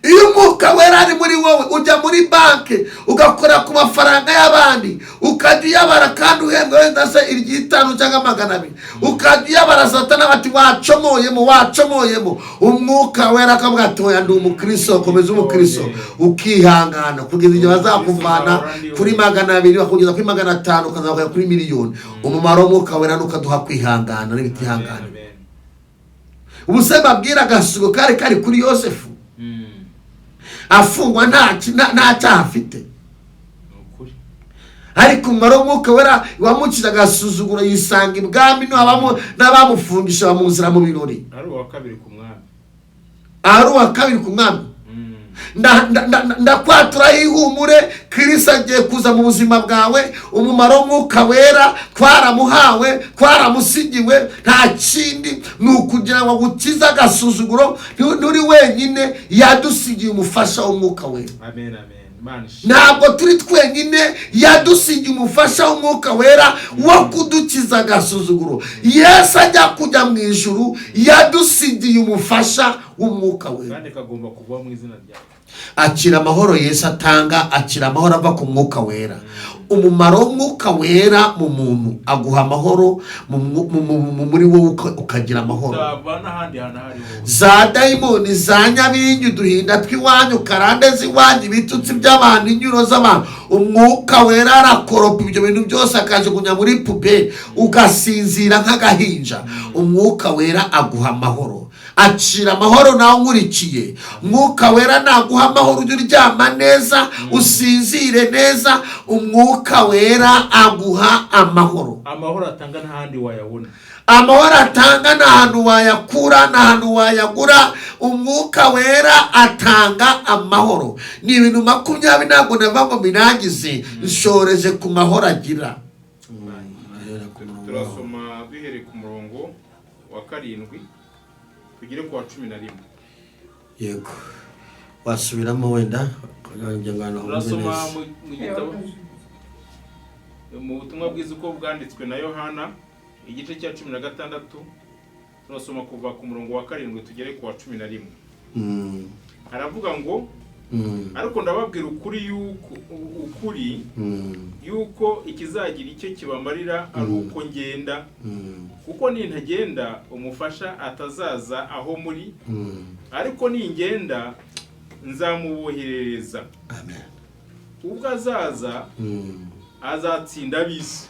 Iyo Umwuka Wera ari muri wowe, ujya muri banki ugakora ku mafaranga y'abandi, ukajya uyabara kandi uhembwa wenda se iry'itanu cyangwa 200, ukajya uyabara, Satana bati: "Wacomoyemo, wacomoyemo." Umwuka Wera akavuga ati: "Oya, ndi umukristo, komeza umukristo." Ukihangana kugeza igihe bazakuvana kuri 200 bakugeza kuri 500, ukazakugeza kuri miliyoni. Umumaro w'Umwuka Wera ni ukaduha kwihangana n'ibitihangana. Amen. Ubu se babwira agasugo kari kari kuri Yosefu afungwa nta cyaha afite. Ni ukuri. Ariko umumaro w'Umwuka Wera wamukiza agasuzuguro, yisanga ibwami n'abamufungisha bamuzira mu birori. Ari uwa kabiri ku mwami. Ari uwa kabiri ku mwami. Ndakwatura ihumure, Kirisi agiye kuza mu buzima bwawe. Umumaro w'Umwuka Wera twaramuhawe, twaramusigiwe, nta kindi ni ukugira ngo agukize agasuzuguro. Nturi wenyine, yadusigiye umufasha w'Umwuka Wera. Amen, amen. Imana ishimwe. Ntabwo turi twenyine, yadusigiye umufasha w'Umwuka Wera wo kudukiza agasuzuguro. Yesu ajya kujya mu ijuru yadusigiye umufasha w'Umwuka Wera. Kandi kagomba kuvaho mu izina ryawe. Akira amahoro Yesu atanga, akira amahoro ava ku Mwuka Wera. Umumaro w'Umwuka Wera mu muntu, aguha amahoro muri wowe, ukagira amahoro. Utava n'ahandi hantu aho ariho hose. Za dayimoni, za nyabingi, uduhinda tw'iwanyu, karande z'iwanyu, ibitutsi by'abantu, inyuro z'abantu, Umwuka Wera arakoropa ibyo bintu byose akajugunya muri poubelle, ugasinzira nk'agahinja. Umwuka Wera aguha amahoro. Acira amahoro nawe nkurikiye. Umwuka Wera naguha amahoro, ujye uryama neza, usinzire neza. Umwuka Wera aguha amahoro. Amahoro atanga n'ahandi wayabona. Amahoro atanga nta hantu wayakura, nta hantu wayagura. Umwuka Wera atanga amahoro. Ni ibintu 20, ntabwo nava ngo birangize. Nshoreje ku mahoro agira. Turasoma duhereye ku murongo wa 7 tugere ku wa 11. Yego, wasubiramo wenda kugira ngo ahantu humve Turasoma neza. mu gitabo, mu butumwa bwiza uko bwanditswe na Yohana, igice cya 16, turasoma kuva ku murongo wa 7 tugere ku wa 11. Haravuga ngo: "Ariko ndababwira ukuri yuko ukuri yuko ikizagira icyo kibamarira ari uko ngenda, kuko nintagenda umufasha atazaza aho muri, ariko ningenda nzamuboherereza. Amen. Ubwo azaza azatsinda ab'isi,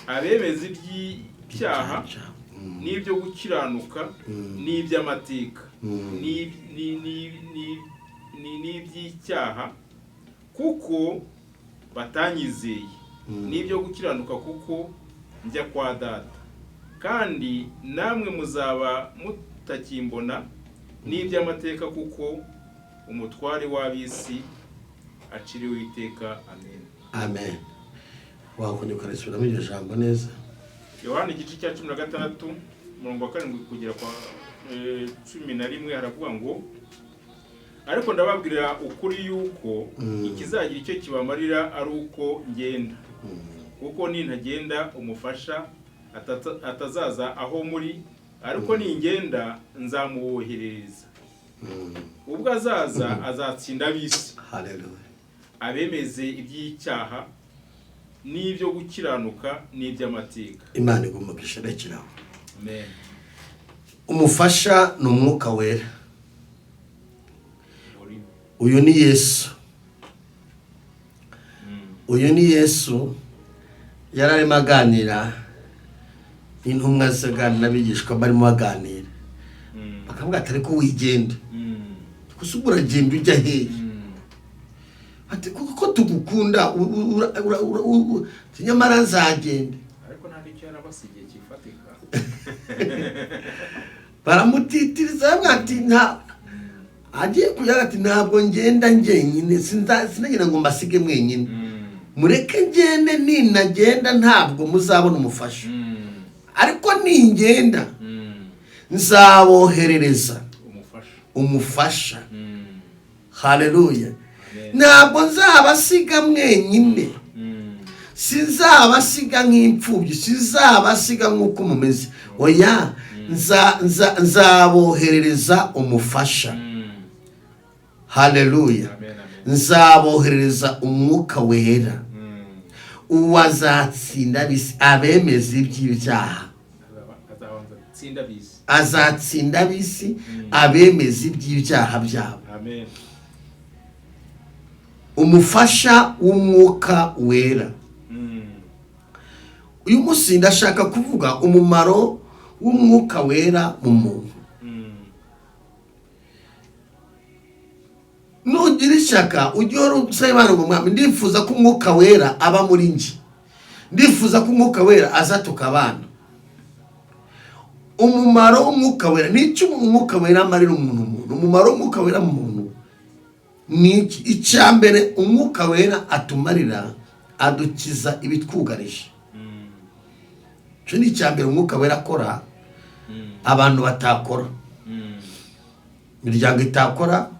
abemeza iby'ibyaha n'ibyo gukiranuka n'iby'amateka n'iby'icyaha kuko batanyizeye, n'ibyo gukiranuka kuko njya kwa Data kandi namwe muzaba mutakimbona, n'iby'amateka kuko umutware w'ab'isi aciriwe iteka. Amen." Amen. Wakongera ukarisubiramo iryo jambo neza? Yohana igice cya 16, umurongo wa 7 kugera kwa 11, haravuga ngo: "Ariko ndababwira ukuri yuko ikizagira icyo kibamarira ari uko ngenda, kuko nintagenda umufasha atazaza aho muri, ariko ningenda nzamuboherereza. Ubwo azaza azatsinda ab'isi, Haleluya. abemeze iby'icyaha n'ibyo gukiranuka n'iby'amateka." Imana igomba kwisherekeraho. Amen. Umufasha ni Umwuka Wera. Uyu ni Yesu. Uyu ni Yesu, yari arimo aganira n'intumwa ze, aganira n'abigishwa, barimo baganira, bakavuga ati: "Ariko wigenda, gusa ubwo uragenda ujya hehe?" Ati: "Kuko tugukunda, nyamara nzagenda." Ariko nta n'icyo yarabasigiye kifatika. Baramutitiriza, baravuga ati nta agiye kujya, ati: "Ntabwo ngenda njyenyine, sinagira ngo mbasige mwenyine. Mureke ngende, ninagenda ntabwo muzabona umufasha, ariko ningenda nzaboherereza umufasha." Umufasha. Haleluya. Amen. Ntabwo nzabasiga mwenyine, sinzabasiga nk'imfubyi, sinzabasiga nk'uko mumeze, oya, nzaboherereza umufasha. Haleluya. Amen, amen. Nzaboherereza umwuka wera, uwazatsinda ab'isi abemeza iby'ibyaha. Azabanza atsinda ab'isi. Azatsinda ab'isi abemeza iby'ibyaha byabo. Amen. Umufasha w'umwuka wera. Uyu munsi ndashaka kuvuga umumaro w'umwuka wera mu muntu. Nugira ishyaka ujye uhora usaba Imana ngo Mwami, ndifuza ko umwuka wera aba muri njye, ndifuza ko umwuka wera aza tukabana. Umumaro w'umwuka wera ni icyo umwuka wera amarira umuntu. Umumaro w'umwuka wera mu muntu ni iki? Icya mbere umwuka wera atumarira, adukiza ibitwugarije. Icyo ni icya mbere umwuka wera akora abantu batakora, imiryango itakora,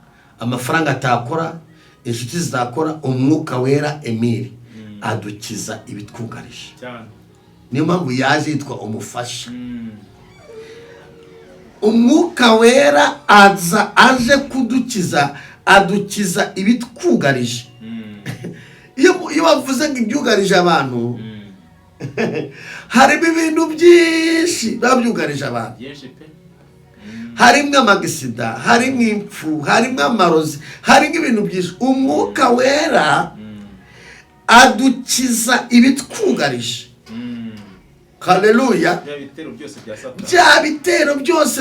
amafaranga atakora, inshuti zitakora. Umwuka wera Emile adukiza ibitwugarije. Cyane. Niyo mpamvu yaje yitwa umufasha. Umwuka wera aza aje kudukiza, adukiza ibitwugarije. Iyo bavuze ngo ibyugarije abantu, harimo ibintu byinshi biba byugarije abantu. Byinshi pe. Harimo amagisida, harimo impfu, harimo amarozi, harimo ibintu byinshi. Umwuka wera adukiza ibitwugarije. Haleluya. Bya bitero byose bya Satani. Bya bitero byose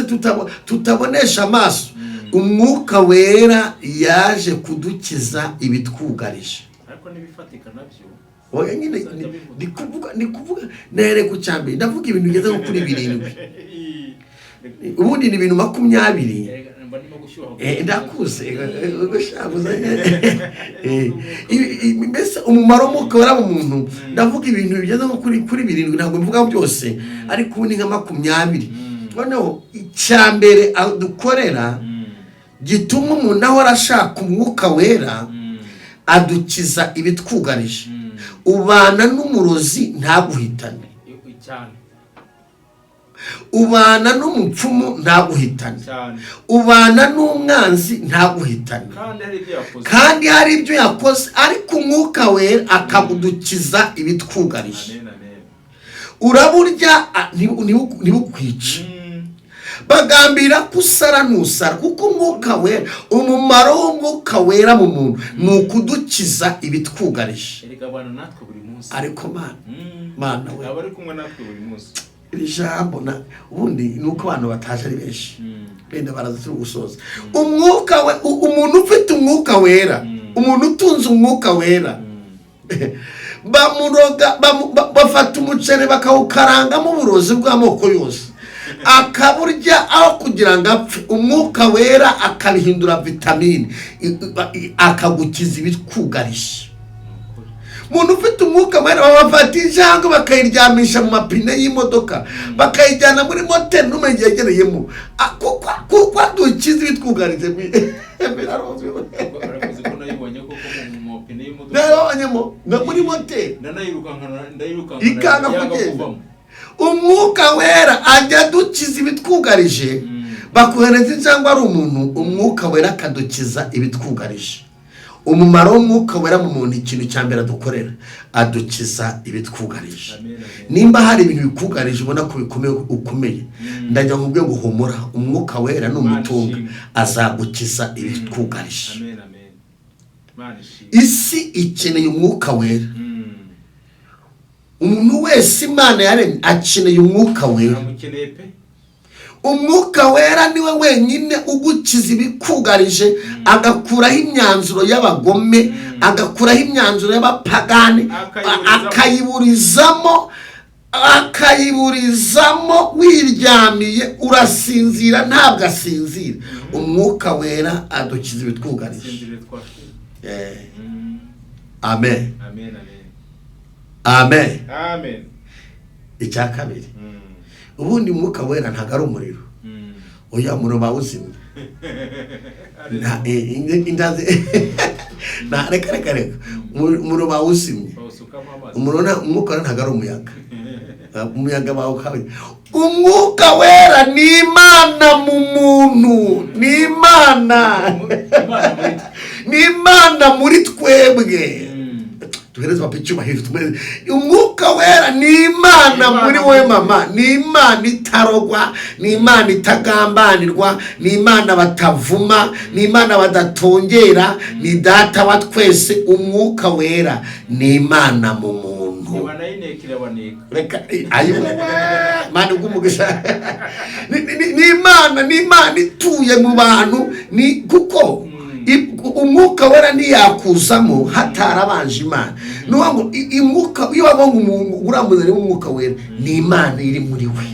tutabonesha amaso, umwuka wera yaje kudukiza ibitwugarije. Ariko n'ibifatika nabyo. Oya nyine, ndi kuvuga nere ku cyambere, ndavuga ibintu bigeze nko kuri 7. Ubundi ni ibintu 20. Mba ndimo gushyuha. Ndakuze gushabuza. Mbese umumaro w'umwuka wera mu muntu, ndavuga ibintu bigeze nko kuri 7, ntabwo mvuga byose, ariko ubu ni nka 20. Noneho icya mbere dukorera gituma umuntu ahora ashaka umwuka wera, adukiza ibitwugarije. Ubana n'umurozi ntaguhitane, Cyane. ubana n'umupfumu ntaguhitane, Cyane. ubana n'umwanzi ntaguhitane, Kandi hari ibyo yakoze. kandi hari ibyo yakoze, ariko umwuka wera akagudukiza ibitwugarije. Amen, amen. Uraburya ntibukwice. Bagambira ko usara ntusara, kuko umwuka wera, umumaro w'umwuka wera mu muntu ni ukudukiza ibitwugarije. Erega abana natwe buri munsi. Ariko Mana, Mana we, Aba ari kumwe natwe buri munsi. Iri jambo ubundi ni uko abantu bataje ari benshi, benda baraza turi gusoza. Umwuka we, umuntu ufite umwuka wera, umuntu utunze umwuka wera, bamuroga, bafata umuceri bakawukarangamo uburozi bw'amoko yose, akaburya aho kugira ngo apfe, umwuka wera akabihindura vitamine, akagukiza ibitwugarije. Umuntu ufite umwuka wera babafata injangwe bakayiryamisha mu mapine y'imodoka, bakayijyana muri moteri n'umenya yegereyemo, kuko adukiza ibitwugarije. Birarozwe. Barakoze ko nayibonye koko mu mapine y'imodoka. Narabonyemo no muri moteri. Ndanayirukankana, ndayirukankana Ikanga yanga kugenda. kuvamo. Umwuka wera ajya adukiza ibitwugarije. Bakohereza injangwe ari umuntu, umwuka wera akadukiza ibitwugarije. Umumaro w'umwuka wera mu muntu, ikintu cya mbere adukorera, adukiza ibitwugarije. Amen, amen. Nimba hari ibintu bikugarije ubona ko bikomeye, ukomeye, ndajya nkubwiye ngo humura, umwuka wera ni umutunga, azagukiza ibitwugarije. Amen, amen. Imana ishimwe. Isi ikeneye umwuka wera. Umuntu wese Imana yaremye akeneye umwuka wera. Aramukeneye pe. Umwuka wera niwe wenyine ugukiza ibikugarije, agakuraho imyanzuro y'abagome, agakuraho imyanzuro y'abapagani, Akayiburizamo. akayiburizamo. Wiryamiye urasinzira, ntabwo asinzira. Umwuka wera adukiza ibitwugarije. Sinzire twashize. Amen. Amen, amen. Amen. Amen. Icya kabiri, ubundi umwuka wera ntabwo ari umuriro. Oya, umuriro bawuzimya. Reka reka reka, umuriro bawuzimye. Bawusukamo amazi. Umuriro umwuka wera ntabwo ari umuyaga. Umuyaga bawukaye. Umwuka wera ni Imana mu muntu, ni Imana, Imana muri twe. ni Imana muri twebwe. Duhereze papa icyubahiro, tumuhereze. Umwuka wera ni Imana Imana muri wowe mama, ni Imana itarogwa, ni Imana itagambanirwa, ni Imana batavuma, ni Imana badatongera, ni Data wa twese. Umwuka wera ni Imana mu muntu. Ntibanayineka, irabaneka. Reka ayiwe, Mana ubw'umugisha. Ni Imana, ni Imana ituye mu bantu, ni kuko umwuka wera ntiyakuzamo hatarabanje Imana. Ni ukuvuga ngo umwuka, iyo bavuga ngo umuntu uramuzanye w'umwuka wera, ni Imana iri muri we,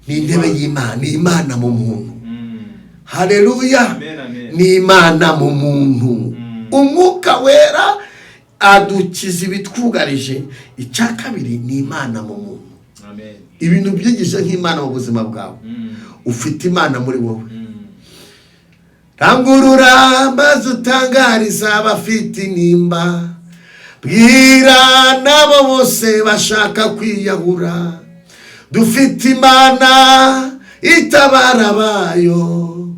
ni intebe y'Imana, ni Imana mu muntu. Haleluya! Amen, amen. Ni Imana mu muntu. Umwuka wera adukiza ibitwugarije. Icya kabiri, ni Imana mu muntu. Amen. Ibintu byigisha nk'Imana mu buzima bwawe, ufite Imana muri wowe. Rangurura maze utangariza abafite intimba, bwira n'abo bose bashaka kwiyahura: dufite Imana itabara abayo,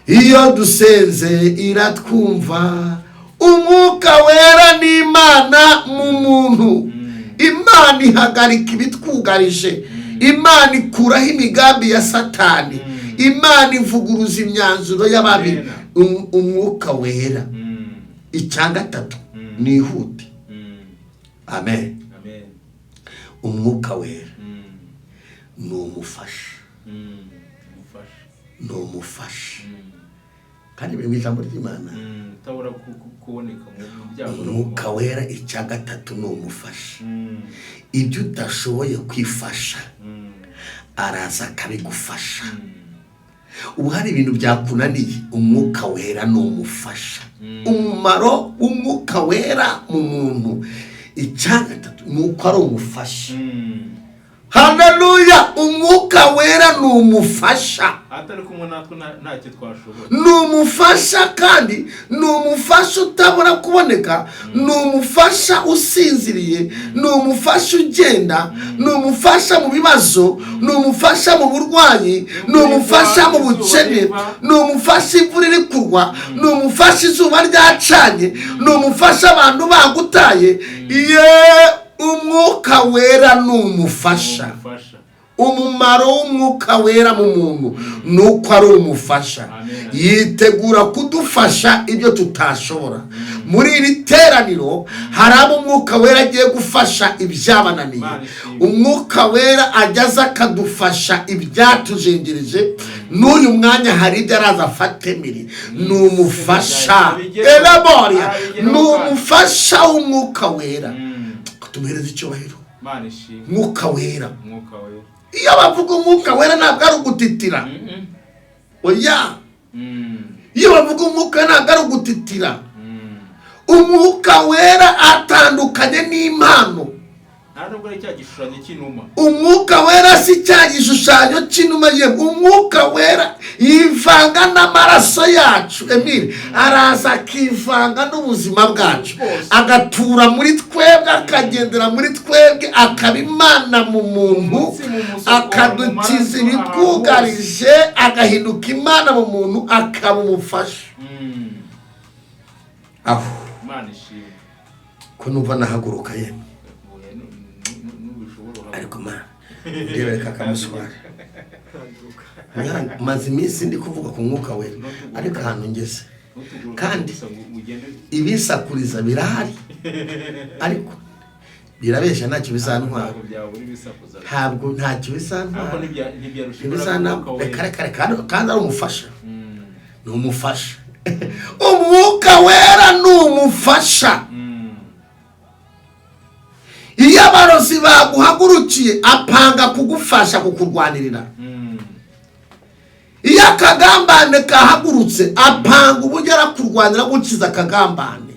iyo dusenze iratwumva. Umwuka wera ni Imana mu muntu. Imana ihagarika ibitwugarije, Imana ikuraho imigambi ya Satani, Imana ivuguruza imyanzuro y'ababi. Amen. Umwuka wera. Icya gatatu, nihute. Amen. Amen. Umwuka wera ni umufasha. Umufasha. Ni umufasha, kandi biri mu ijambo ry'Imana. Utabura kuboneka mu byago no mu Umwuka mahoro. wera, icya gatatu, ni umufasha. Ibyo udashoboye kwifasha, araza akabigufasha. Ubu hari ibintu byakunaniye, umwuka wera ni umufasha. Umumaro w'umwuka wera mu muntu, icya gatatu, ni uko ari umufasha. Haleluya! Umwuka wera ni umufasha. Atari kumwe natwe ntacyo twashobora. Ni umufasha, kandi ni umufasha utabura kuboneka, ni umufasha usinziriye, ni umufasha ugenda, ni umufasha mu bibazo, ni umufasha mu burwayi, ni umufasha mu bukene, ni umufasha imvura iri kugwa, ni umufasha izuba ryacanye, ni umufasha abantu bagutaye. Ye, umwuka wera ni umufasha. Umufasha. Umumaro w'umwuka wera mu muntu ni uko ari umufasha. Amen. Yitegura kudufasha ibyo tutashobora. Muri iri teraniro hari abo umwuka wera agiye gufasha ibyabananiye. Imana ishimwe. Umwuka wera ajya aza akadufasha ibyatujengereje. N'uyu mwanya hari ibyo araza afatemiri. Ni umufasha. Elaboria, ni umufasha w'umwuka wera. Tumuhereze icyubahiro. Imana ishimwe. Umwuka wera. Umwuka wera. Iyo bavuga umwuka wera, ntabwo ari ugutitira. Oya. Iyo bavuga umwuka, ntabwo ari ugutitira. Umwuka wera atandukanye n'impano. Nta nubwo ari cya gishushanyo cy'inuma. Umwuka wera si cya gishushanyo cy'inuma ye. Umwuka wera yivanga n'amaraso yacu. Emile, araza akivanga n'ubuzima bwacu, Bwose. agatura muri twebwe, akagendera muri twebwe, akaba Imana mu muntu, Umutsi mu musokoro, akadukiza mu maraso, ibitwugarije, agahinduka Imana mu muntu, akaba umufasha. Aho. Imana ishimwe. Ko numva nahaguruka yemwe? Oya, nubishobora uhaguruka. Ariko mana, ndebere kakamuswara. Maze iminsi ndi kuvuga ku mwuka wera, ariko ahantu ngeze Ntutuguruke kandi gusa ngo ugende. Ibisakuriza birahari, ariko birabeshya, ntacyo bizantwara. Ntabwo byabura ibisakuza. Ntabwo, ntacyo Ariko bizantwara. Ntibyarusha imbaraga Ntibizantwara. umwuka wera. Reka, reka, reka, kandi ari umufasha. Ni umufasha. Umwuka wera ni umufasha. Iyo abarozi baguhagurukiye, apanga kugufasha kukurwanirira. Iyo akagambane kahagurutse, apanga uburyo arakurwanira gukiza akagambane.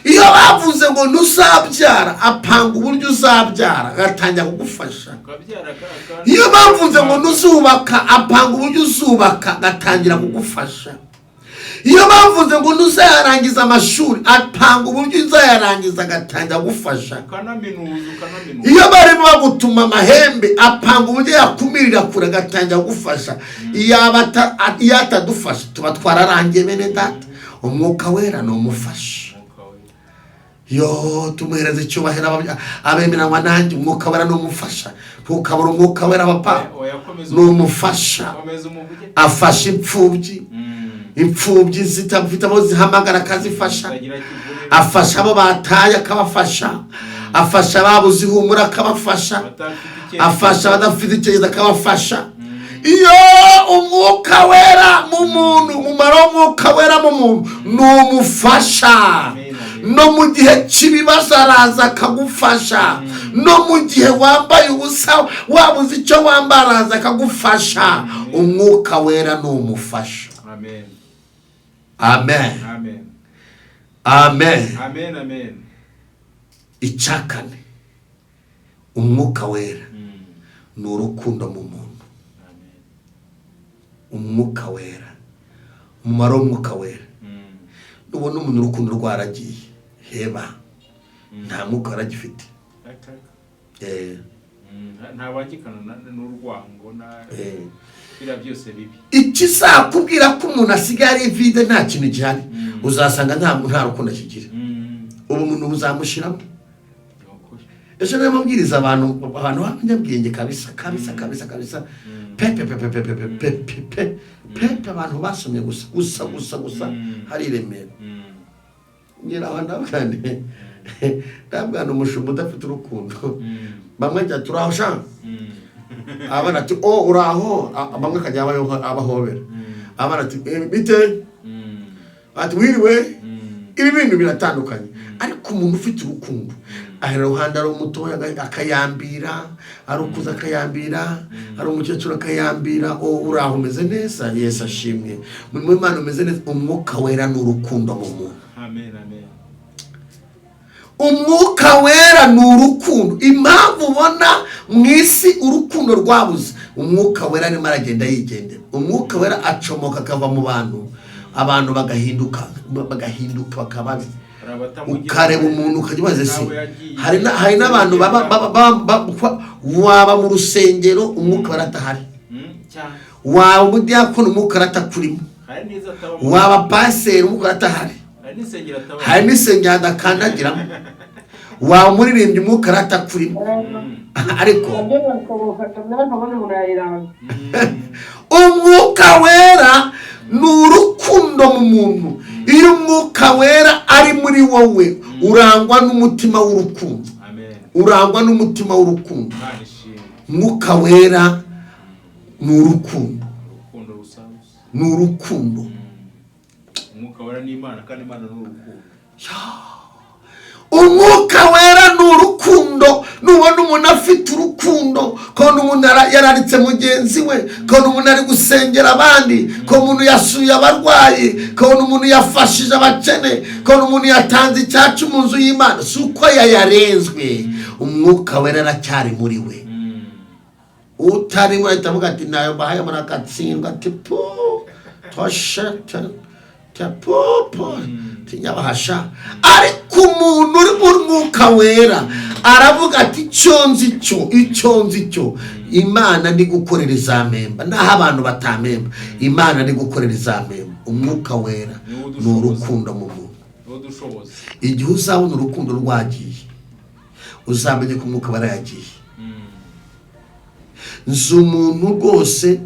Iyo bavuze ngo ntuzabyara, apanga uburyo uzabyara, agatangira kugufasha. Ukabyara kandi. Iyo bavuze ngo ntuzubaka, apanga uburyo uzubaka, agatangira kugufasha. Iyo bavuze ngo ntuzayarangiza amashuri, apanga uburyo uzayarangiza agatangira gufasha. Ukanaminuza, ukanaminuza. Iyo barimo bagutuma amahembe, apanga uburyo yakumirira kure agatangira gufasha. Iyo iyo atadufasha tuba twararangiye. Bene data, Umwuka Wera ni umufasha. Umwuka Wera. Yo, tumuhereza icyubahiro. Abemeranywa nanjye, Umwuka Wera ni umufasha. Ntukabura Umwuka Wera, papa. Oya, komeza. Ni umufasha. Komeza umuvuge. Afasha imfubyi, imfubyi zitafite abo zihamagara akazifasha. Zitagira kivurira. Afasha abo bataye akabafasha, afasha ababuze ihumura akabafasha, Batafite icyerekezo. afasha abadafite icyerekezo akabafasha. Iyo Umwuka Wera mu muntu, umumaro w'Umwuka Wera mu muntu ni umufasha. Amen, amen. No mu gihe cy'ibibazo araza akagufasha, no mu gihe wambaye ubusa, wabuze icyo wambara, araza akagufasha. Umwuka Wera ni umufasha. Amen. Amen. Amen. Amen. Amen, amen. Icyakane, Umwuka Wera ni urukundo mu muntu. Amen. Umwuka Wera, umumaro w'Umwuka Wera, nubona umuntu urukundo rwaragiye, heba, nta mwuka waragifite. Reka. Eh. Ntabangikana n'urwango na biriya byose bibi. Ikizakubwira ko umuntu asigaye ari vide, nta kintu gihari, uzasanga nta rukundo akigira. Ubu umuntu buzamushiramo. Ni ukuri. Ejo niyo mabwiriza abantu b'abanyabwenge kabisa kabisa kabisa kabisa, pe pe pe pe pe pe pe pe pe pe pe pe, abantu basomye gusa gusa gusa gusa. Hari i Remera. Ngira aho ndabwana umushumba udafite urukundo. Bamwe njya turaho sha, abana ati: "O, uraho?" Bamwe akajya abahobera, abana ati: "Eh, bite?" Ati: "Wiriwe?" Ibi bintu biratandukanye, ariko umuntu ufite urukundo ahera iruhande, ari umutoya akayambira, ari ukuze akayambira, ari umukecuru akayambira: "O, uraho, umeze neza? Yesu ashimwe, umurimo w'Imana umeze neza." Umwuka Wera ni urukundo mu muntu. Amen, amen. Umwuka Wera ni urukundo. Impamvu ubona mu isi urukundo rwabuze, Umwuka Wera arimo aragenda yigendera. Umwuka Wera acomoka akava mu bantu, abantu bagahinduka bakaba babi. Hari abatamugira. Ukareba umuntu ukajya ubaza se Nawe yagiye. Hari n'abantu baba waba mu rusengero Umwuka Wera atahari, Cyane. waba umudiyakoni Umwuka Wera atakurimo, Hari n'izo atabamo. waba paseri Umwuka Wera atahari, Hari n'insengero atabamo. hari n'insengero adakandagiramo, waba umuririmbyi Umwuka Wera atakurimo, ariko Nabyo birashoboka, nabyo umuntu yayiranga. Umwuka Wera ni urukundo mu muntu. Iyo Umwuka Wera ari muri wowe, urangwa n'umutima w'urukundo. Amen. Urangwa n'umutima w'urukundo. Imana ishimwe. Umwuka Wera ni urukundo. Urukundo rusanzwe. Ni urukundo. Umwuka Wera ni Imana, kandi Imana ni urukundo. Umwuka Wera ni urukundo. Nubona umuntu afite urukundo, kubona umuntu yararitse mugenzi we, kubona umuntu ari gusengera abandi, kubona umuntu yasuye abarwayi, kubona umuntu yafashije abakene, kubona umuntu yatanze icyacu mu nzu y'Imana, si uko yayarenzwe, Umwuka Wera aracyari muri we. Utarimo ahita avuga ati: "Nayo mbahaye murakatsindwa." Ati: "Pu toshe te pu pu tinyabahasha." Ariko umuntu uri mu Mwuka Wera aravuga ati: "Icyo nzi cyo, icyo nzi cyo, Imana ndi gukorera izampemba, naho abantu batampemba, Imana ndi gukorera izampemba." Umwuka Wera ni urukundo mu muntu. Niwo dushoboza. Igihe uzabona urukundo rwagiye, uzamenye ko Umwuka Wera yagiye. Nzi umuntu rwose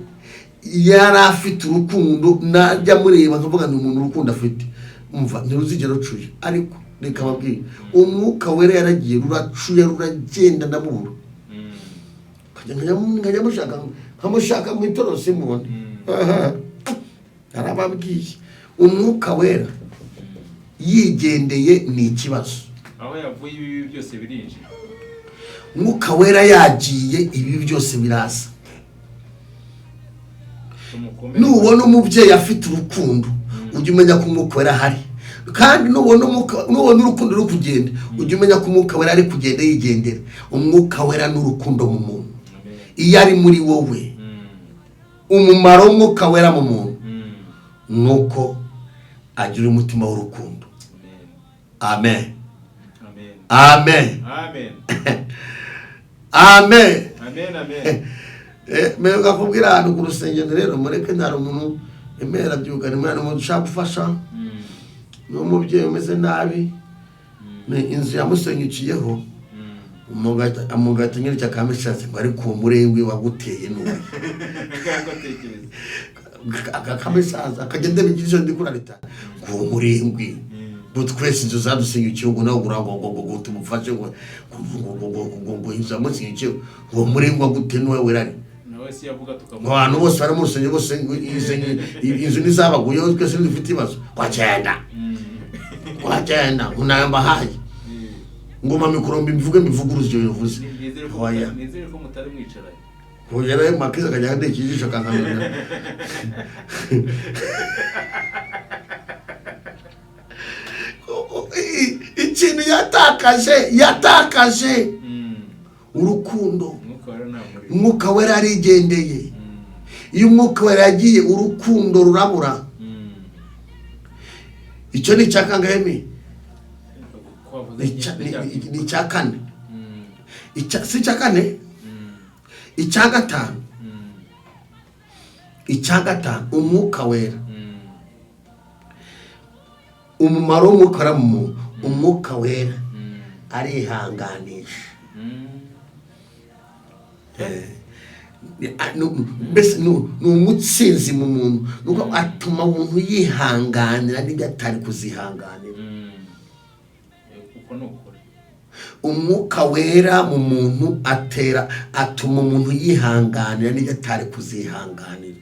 yari afite urukundo, najya mureba nkavuga ni umuntu urukundo afite, umva, ntiruzigera rucuye. Ariko reka babwire, Umwuka Wera yaragiye, ruracuye, ruragenda, ndamubura. Nkajya mushaka, nkamushaka mu itorero simubone. Arababwiye, Umwuka Wera yigendeye ni ikibazo. Aho yavuye ibibi byose birinjira. Umwuka Wera yagiye, ibi byose biraza. Tumukomere. Nubona umubyeyi afite urukundo, ujye umenya ko Umwuka Wera ahari. Kandi nubona urukundo ruri kugenda, ujye umenya ko Umwuka Wera ari kugenda yigendera. Umwuka Wera ni urukundo mu muntu. Amen. Iyo ari muri wowe, umumaro w'Umwuka Wera mu muntu ni uko Agira umutima w'urukundo. Amen. Amen. Amen. Amen. Amen. Amen. Amen. Amen. Mperuka kubwira ahantu ku rusengero rero, mureke ntari umuntu emera byuka, ni umwana umuntu ushaka gufasha, ni umubyeyi umeze nabi, ni inzu yamusenyukiyeho, umugahita nyir'icyo akamushatse ngo ariko uwo murengwe waguteye ni uwuhe? Ngaho tekereza. Akamisaza akagenda bigira icyo ndi kurarita ngo uwo murengwe, ngo twese inzu zadusenyukiyeho, ngo nawe ngo ngo ngo ngo tumufashe, ngo ngo ngo ngo ngo ngo inzu yamusenyukiyeho, ngo uwo murengwe waguteye ni wowe werari. Nawe si yavuga Ngo tukamuha. abantu bose bari mu rusengero bose ngo inzu ntizabaguyeho, twese ntidufite ibibazo, wagenda wagenda ngo nayo mbahaye, ngo mpa mikoro mbivuge mbivuguruze ibyo bivuze. Nizere ko Oya. Nizere ko mutari mwicaranye. Kugera makiza akajya andeka ijisho akankamira. Ikintu yatakaje urukundo. Umwuka wera nta muriro. Umwuka wera yarigendeye. Iyo umwuka wera yagiye, urukundo rurabura. Icyo ni icya kangahe mi? Ko wavuze Ni icya kane. Si icya kane? Icya gatanu. Icya gatanu, umwuka wera, umumaro w'umwuka wera mu muntu, umwuka wera arihanganisha. Mbese ni umutsinzi mu muntu, nuko atuma umuntu yihanganira n'ibyo atari kuzihanganira. Uko ni ukuri. Umwuka wera mu muntu atera atuma umuntu yihanganira n'ibyo atari kuzihanganira.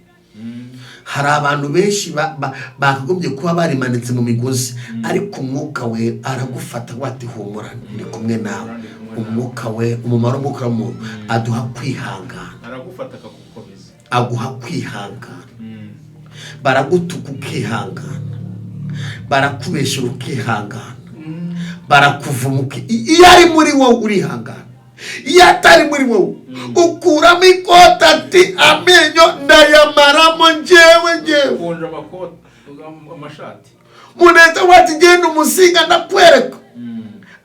Hari abantu benshi bakagombye kuba barimanitse mu migozi, ariko umwuka wera aragufata wati: "Humura, ndi kumwe nawe." Umwuka we, umumaro w'umwuka w'umuntu, aduha kwihangana. Aragufata akagukomeza. Aguha kwihangana. Baragutuka ukihangana, barakubeshyura ukihangana, barakuvuma iyo ari muri wowe urihangana. Iyo atari muri wowe, ukuramo ikoti ati: "Amenyo ndayamaramo njyewe, njyewe." Ukunja amakoti, amashati. Muneza wati: "Genda umusinga ndakwereka."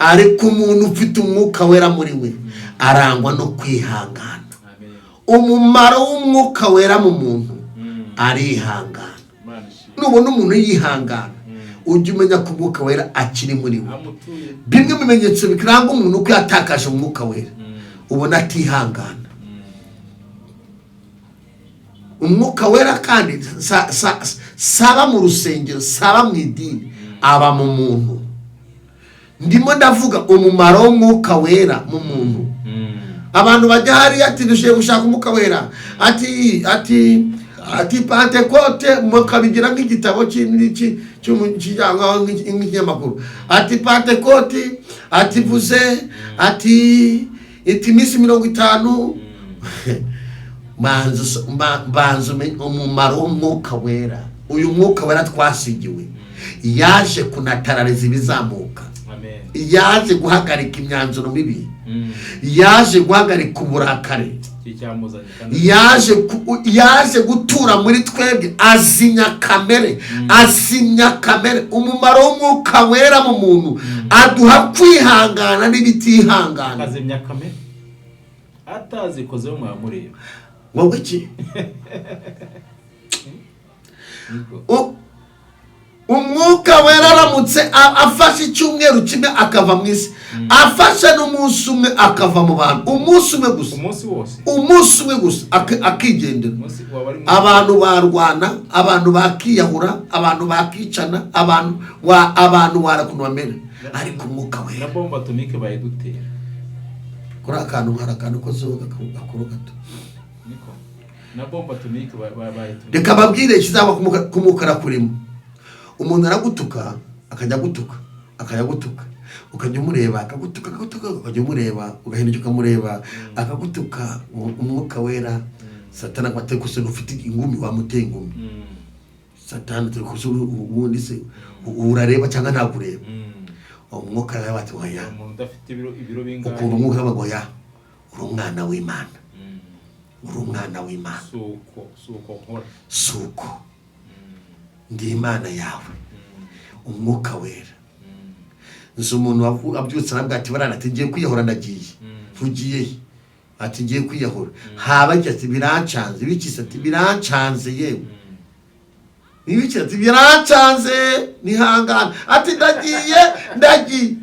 Ariko umuntu ufite umwuka wera muri we arangwa no kwihangana. Amen. Umumaro w'umwuka wera mu muntu, arihangana. Imana ishimwe. Nubona umuntu yihangana, ujye umenya ko umwuka wera akiri muri we. Amutuye. Bimwe mu bimenyetso biranga umuntu ko yatakaje umwuka wera, ubona atihangana. Umwuka wera kandi saba mu rusengero, saba mu idini, aba mu muntu. Ndimo ndavuga umumaro w'umwuka wera mu muntu. Abantu bajya hariya ati: "Dushiye gushaka umwuka wera," ati Pantekote, mukabigira nk'igitabo cyangwa nk'ikinyamakuru, ati Pantekote, ati vuze ati iti iminsi 50. Banza umenye umumaro w'umwuka wera. Uyu mwuka wera twasigiwe yaje kunatarariza ibizamuka. Amen. Yaje guhagarika imyanzuro mibi, yaje guhagarika uburakari. Iki cyamuzanye kandi. Yaje gutura muri twebwe, azimya kamere, azimya kamere. Umumaro w'umwuka wera mu muntu, aduha kwihangana n'ibitihangana. Akazimya kamere atazikozeho mwamureba. Wowe iki? Niko. Umwuka wera aramutse afashe icyumweru kimwe akava mu isi, afashe n'umunsi umwe akava mu bantu, umunsi umwe gusa, Umunsi wose. umunsi umwe gusa akigendera, Umunsi waba ari abantu barwana, abantu bakiyahura, abantu bakicana, abantu wa abantu warakuntu bamera, ariko umwuka Na wera bombe atomique bayidutera. Kuri akantu hari akantu kozeho gakuru gato. Niko na bombe atomique bayidutera. Reka babwire ikizaba kumukara kurimo. Umuntu aragutuka, akajya agutuka, akajya agutuka, ukajya umureba, akagutuka, akagutuka, ukajya umureba, ugahinduka ukamureba, akagutuka. Umwuka wera, Satani akwateye gusa ufite ingumi, wamuteye ingumi. Satani turi kusa ubundi se urareba cyangwa ntabwo ureba? Umwuka wera bati: "Oya." Umuntu udafite ibiro bingahe? Ukumva umwuka wera ngo: "Oya, uri umwana w'Imana, uri umwana w'Imana." Suko suko nkora. Suko ndi Imana yawe. Umwuka Wera. Nzi umuntu abyutse arambwira ati: "Barana," ati, "ngiye kwiyahura, ndagiye." "Ntugiye he?" Ati: "Ngiye kwiyahura." Haba ati: "Birancanze." "Bikise?" Ati: "Birancanze yewe." "Nibiki?" Ati: "Birancanze, nihangana." Ati: "Ndagiye, ndagiye."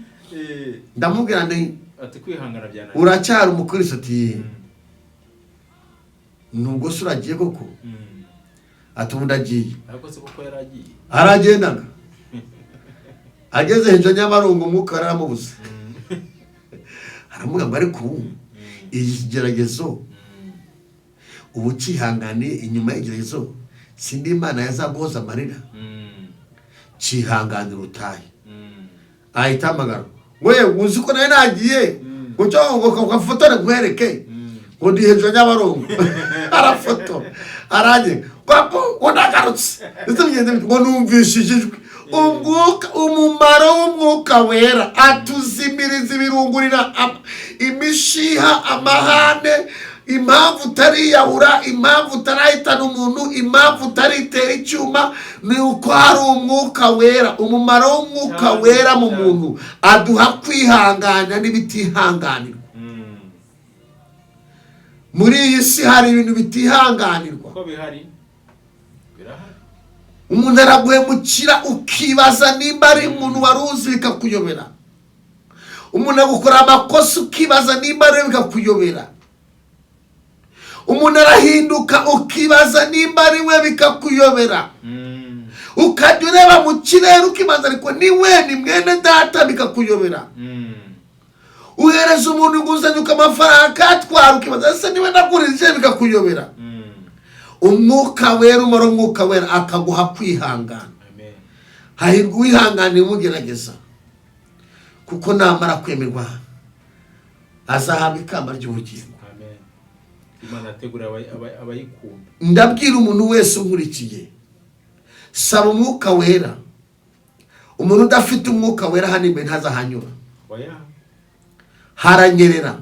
Ndamubwira nti: Ati kwihangana byananiye. "Uracyari umukristo?" Ati: "Nubwo se uragiye koko?" Ati: "Ubu ndagiye." Ariko se koko yari agiye? Aragendaga, ageze hejuru Nyabarongo, umwuka yaramubuze. Aramuga ngo: "Ariko ubu iki kigeragezo ubu cyihanganiye, inyuma y'igeragezo sindi Imana yazaguhoza amarira? Cyihanganira utahe." Ahita ahamagara: "We, uzi ko nawe nagiye ngo cyo ngo gafotore nkwereke ngo ndi hejuru ya Nyabarongo." Arafotora, arangiye ngo: "Ndagarutse." Ndetse bigenze bite? Ngo: "Numvishije ijwi." Umwuka, umumaro w'Umwuka Wera, atuzimiriza ibirungurira, imishiha, amahane. Impamvu utariyahura, impamvu utarahitana umuntu, impamvu utaritera icyuma, ni uko hari Umwuka Wera. Umumaro w'Umwuka Wera mu muntu, aduha kwihangana n'ibitihanganirwa. Muri iyi si hari ibintu bitihanganirwa. Ko bihari, birahari. Umuntu araguhemukira, ukibaza nimba ari umuntu wari uzi, bikakuyobera. Umuntu agukora amakosa, ukibaza nimba ari we, bikakuyobera. Umuntu arahinduka, ukibaza nimba ari we, bikakuyobera. Ukajya ureba mu kirere, ukibaza: "Ariko ni we, ni mwene data?" Bikakuyobera. Uhereza umuntu inguzanyo, amafaranga akatwara, ukibaza: "Ese niwe nagurije?" Bikakuyobera. Umwuka Wera, umara Umwuka Wera akaguha kwihangana. Amen. Hahirwa uwihanganiye umugerageza, kuko namara kwemerwa azahabwa ikamba ry'ubugingo. Amen. Imana yateguriye abayikunda. Ndabwira umuntu wese unkurikiye: saba Umwuka Wera. Umuntu udafite Umwuka Wera, hano imbere ntazahanyura. Oya. Haranyerera.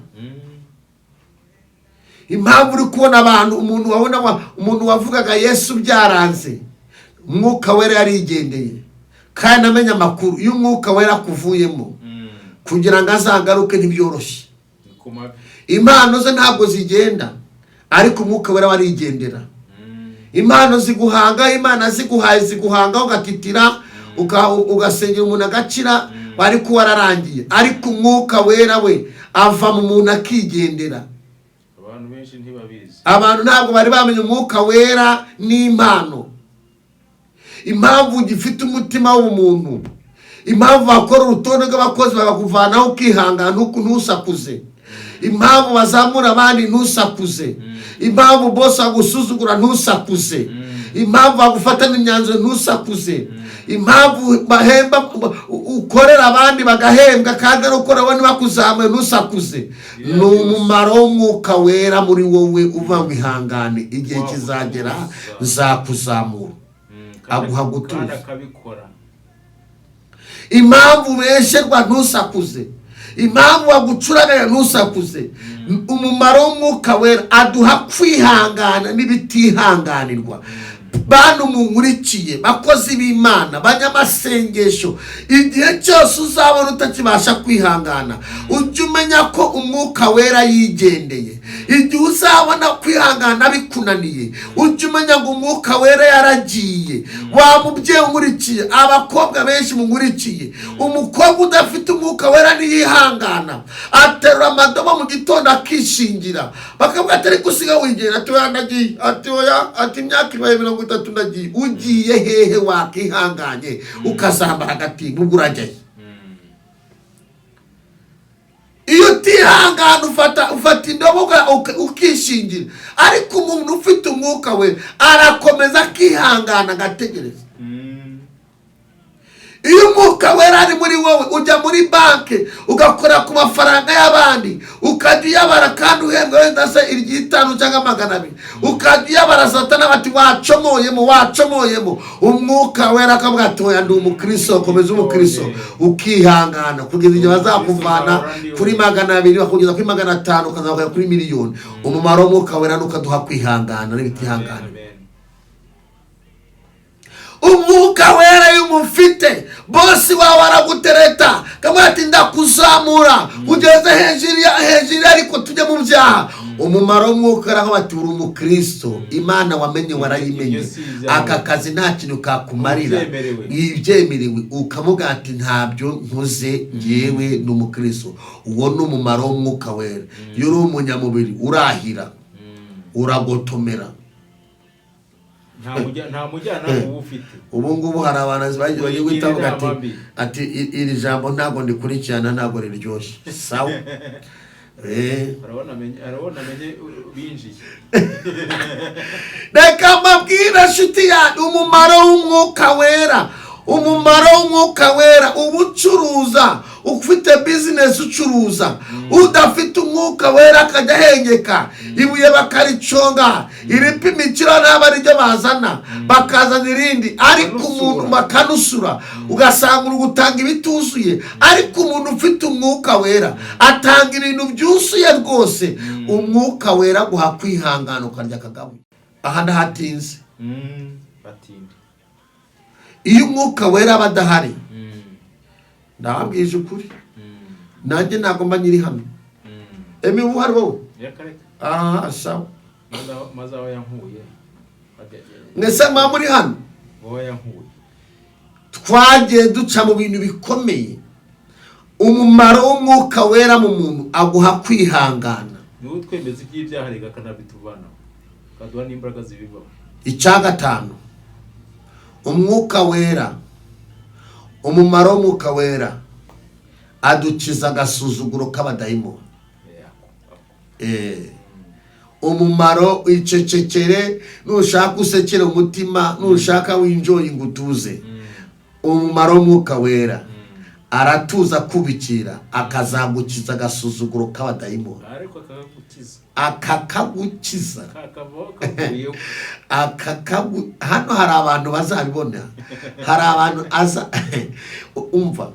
Impamvu uri kubona abantu, umuntu wabona umuntu wavugaga Yesu byaranze, Umwuka Wera yarigendeye. Kandi amenya amakuru, iyo Umwuka Wera akuvuyemo, kugira ngo azagaruke ntibyoroshye. Ni ku mavi. Impano ze ntabwo zigenda, ariko Umwuka Wera warigendera. Impano ziguhanga, Imana ziguhaye, ziguhanga ugatitira, ugasengera umuntu agakira, ariko wararangiye. Ariko Umwuka Wera we ava mu muntu akigendera. Abantu benshi ntibabizi. Abantu ntabwo bari bamenya Umwuka Wera n'impano. Impamvu ugifite umutima w'ubumuntu, impamvu bakora urutonde rw'abakozi bakakuvanaho ukihangana, ntusakuze, impamvu bazamura abandi ntusakuze, impamvu bose bagusuzugura ntusakuze, impamvu bagufatana imyanzuro ntusakuze, impamvu bahemba, ukorera abandi bagahembwa kandi ari ukora wowe ntibakuzamuye ntusakuze, ni umumaro w'Umwuka Wera muri wowe uva ngo: "Ihangane, igihe kizagera nzakuzamura." Aguha gutuza. Kandi akabikora. Impamvu ubesherwa ntusakuze, impamvu bagucuraganya ntusakuze, umumaro w'Umwuka Wera aduha kwihangana n'ibitihanganirwa. Bantu munkurikiye, bakozi b'Imana, banyamasengesho, igihe cyose uzabona utakibasha kwihangana, ujye umenya ko Umwuka Wera yigendeye. Igihe uzabona kwihangana bikunaniye, ujye umenya ngo Umwuka Wera yaragiye. Wa mubyeyi unkurikiye, abakobwa benshi munkurikiye, umukobwa udafite Umwuka Wera ntiyihangana. Aterura amadobo mu gitondo akishingira, bakavuga ati: "Ariko usiga wigenda." Ati: "Oya, ndagiye." Ati: "Oya." Ati: "Imyaka ibaye 30, ndagiye." Ugiye hehe? Wakihanganye ukazambara agatimba, ubwo urajyayo? Iyo utihangana, ufata indobo ukishingira. Ariko umuntu ufite Umwuka We arakomeza akihangana, agategereza. Iyo Umwuka Wera ari muri wowe, ujya muri banki ugakora ku mafaranga y'abandi, ukajya uyabara kandi uhembwa wenda se iry'itanu cyangwa 200, ukajya uyabara, Satana bati: "Wacomoyemo, wacomoyemo." Umwuka Wera akavuga ati: "Oya, ndi umukristo, komeza umukristo." Ukihangana kugeza igihe bazakuvana kuri 200 bakugeza kuri 500, ukazakugeza kuri miliyoni. Umumaro w'Umwuka Wera ni ukaduha kwihangana n'ibitihangana. Amen. Umwuka Wera iyo umufite Bosi wawe aragutereta, kamwe ati ndakuzamura ugeze hejuru ya hejuru, ariko tujye mu byaha. Umumaro w'umwuka araho bati uri umukristo, Imana wamenye warayimenye. Ibyo si ibyawe. Aka kazi nta kintu kakumarira. Ubyemerewe. Ibyemerewe ukamuga ati ntabyo nkoze, ngewe ni umukristo. Uwo ni umumaro w'umwuka wera. Iyo uri umunyamubiri urahira, uragotomera. Nta mujyanama uba ufite. Ubu ngubu hari abantu bagiye Wigira guhita bavuga ati inama mbi. Ati "Iri jambo ntabwo ndikurikirana, ntabwo riryoshye." Sawa. Arabona amenye binjiye. Reka mbabwire nshuti yanjye, umumaro w'umwuka wera, umumaro w'umwuka wera. Uba ucuruza, ufite bizinesi ucuruza, udafite umwuka wera akajya ahengeka ibuye bakariconga, iripima ikiro ntabwo ariryo bazana, bakazana irindi, ariko umuntu bakanusura, ugasanga uri gutanga ibituzuye. Ariko umuntu ufite umwuka wera atanga ibintu byuzuye rwose. Umwuka wera guha kwihangana, ukarya akagabuye. Aha ndahatinze. Batinde. Iyo umwuka wera aba adahari, ndababwije ukuri, nanjye ntabwo mba nyiri hano. Emi, ubu hari wowe? Reka reka. Aha, sawa. Maze aho yankuye. Mwese muba muri hano. Aho yankuye. Twagiye duca mu bintu bikomeye. Umumaro w'umwuka wera mu muntu, aguha kwihangana. Niwe utwemeza iby'ibyaha, reka akanabituvanaho, akaduha n'imbaraga zibivamo. Icya gatanu, umwuka wera, umumaro w'umwuka wera, adukiza agasuzuguro k'abadayimoni. Umumaro, icecekere nushaka usekere umutima, nushaka winjoye ngo utuze. Umumaro w'umwuka wera, aratuza akubikira, akazagukiza agasuzuguro k'abadayimoni. Ariko akakagukiza. Akakagukiza. Kakavaho kavuyeho. Akakagu hano hari abantu bazabibona, hari abantu aza umva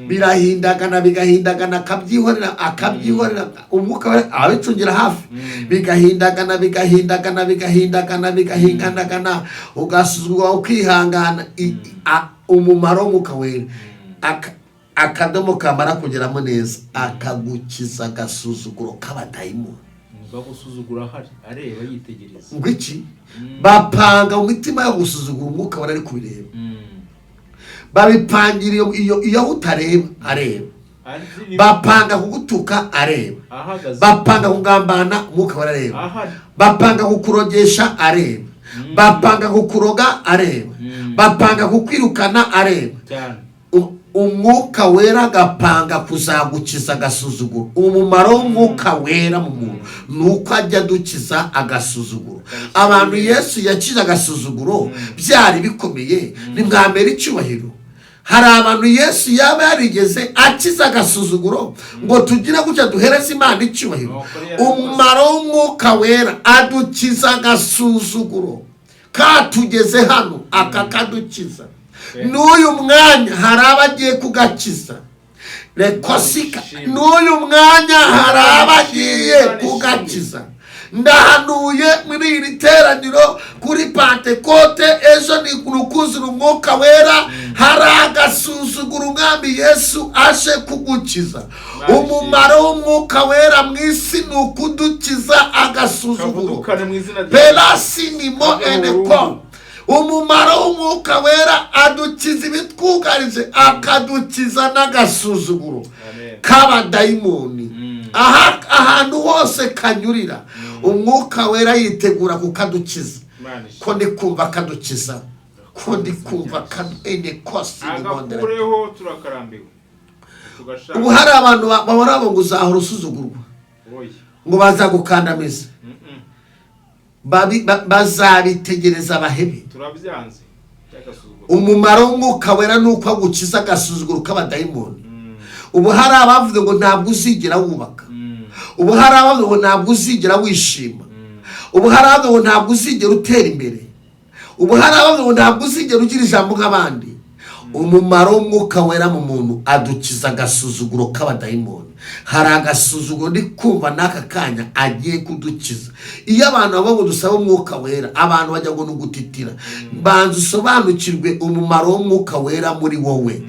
birahindagana, bigahindagana, akabyihorera, akabyihorera. Umwuka we abicungira hafi, bigahindagana, bigahindagana, bigahindagana, bigahindagana, ugasuzugurwa ukihangana. Umumaro w'umwuka wera, akadomo kamara kugeramo neza, akagukiza agasuzuguro k'abadayimoni. Bagusuzugura ahari areba, yitegereza. Ngo iki? Bapanga mu mitima yo gusuzugura, umwuka wera ari kubireba. Babipangira iyo utareba areba. Bapanga kugutuka areba. Ahagaze. Bapanga kugambana, umwuka wera areba. Ahari. Bapanga kukurogesha areba, bapanga kukuroga areba, bapanga kukwirukana areba. Cyane. Umwuka wera agapanga kuzagukiza agasuzuguro. Umumaro w'umwuka wera mu muntu ni uko ajya adukiza agasuzuguro. Abantu Yesu yakize agasuzuguro byari bikomeye, ntimwamera icyubahiro. Hari abantu Yesu yaba yarigeze akiza agasuzuguro ngo tugire gutya duhereze Imana icyubahiro? Umumaro w'umwuka wera, adukiza agasuzuguro katugeze hano, akakadukiza. N'uyu mwanya hari abagiye kugakiza rekosika, n'uyu mwanya hari abagiye kugakiza. Ndahanuye muri iri teraniro kuri Pantekote ejo ni ukuzura umwuka wera. Hari agasuzuguro umwami Yesu aje kugukiza. Umumaro w'umwuka wera mu isi ni ukudukiza agasuzuguro. Kavudukane mu izina rya Perasinimo eneko. Umumaro w'umwuka wera, adukiza ibitwugarije, akadukiza n'agasuzuguro Amen. k'abadayimoni. Aha ahantu hose kanyurira, umwuka wera yitegura kukadukiza. Imana ishimwe. Ko ndi kumva kadukiza, ko ndi kumva kadu eneko sinimondere. Agakureho, turakarambiwe, tugashaka. Ubu hari abantu bahora ngo uzahora usuzugurwa, Oya. ngo bazagukandamiza. Bazabitegereza bahebe. Turabyanze by'agasuzuguro. Umumaro w'umwuka wera ni uko agukiza agasuzuguro k'abadayimoni. Ubu hari abavuze ngo ntabwo uzigera wubaka. Ubu hari abavuze ngo ntabwo uzigera wishima. Ubu hari abavuze ngo ntabwo uzigera utera imbere. Ubu hari abavuze ngo ntabwo uzigera ugira ijambo nk'abandi. Umumaro w'umwuka wera mu muntu, adukiza agasuzuguro k'abadayimoni. Hari agasuzuguro ndi kumva n'aka kanya agiye kudukiza. Iyo abantu bavuga ngo dusabe umwuka wera, abantu bajya ngo ni ugutitira. Banza usobanukirwe umumaro w'umwuka wera muri wowe.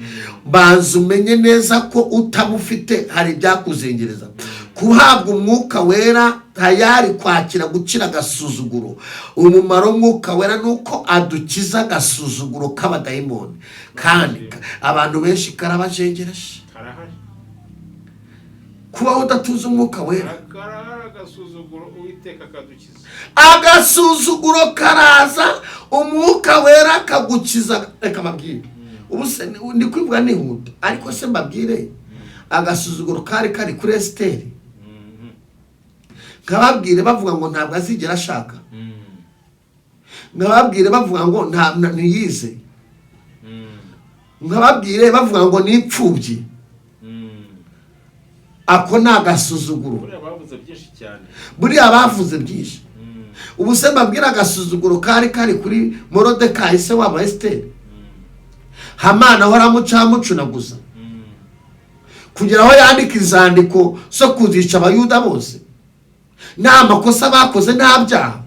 Banza umenye neza ko utamufite hari ibyakuzengereza. Kuhabwa umwuka wera tayari kwakira gukira agasuzuguro. Umumaro w'umwuka wera ni uko adukiza agasuzuguro k'abadayimoni, kandi abantu benshi karabajengereje. Karahari. Kubaho udatuza umwuka wera. Karahari agasuzuguro, Uwiteka akadukiza. Agasuzuguro karaza, umwuka wera akagukiza. Reka mbabwire, ubu se ndi kwivuga nihuta, ariko se mbabwire agasuzuguro kari kari kuri Esiteri, nkababwire bavuga ngo ntabwo azigera ashaka, nkababwire bavuga ngo ntiyize, nkababwire bavuga ngo ni imfubyi. Ako ni agasuzuguro. Buriya bavuze byinshi cyane. Buriya bavuze byinshi. Ubu se mbabwire agasuzuguro kari kari kuri Morodekayi, se wabo Esiteri? Hamani ahora amucunaguza kugera aho yandika inzandiko zo kuzica Abayuda bose, nta makosa bakoze, nta byaha.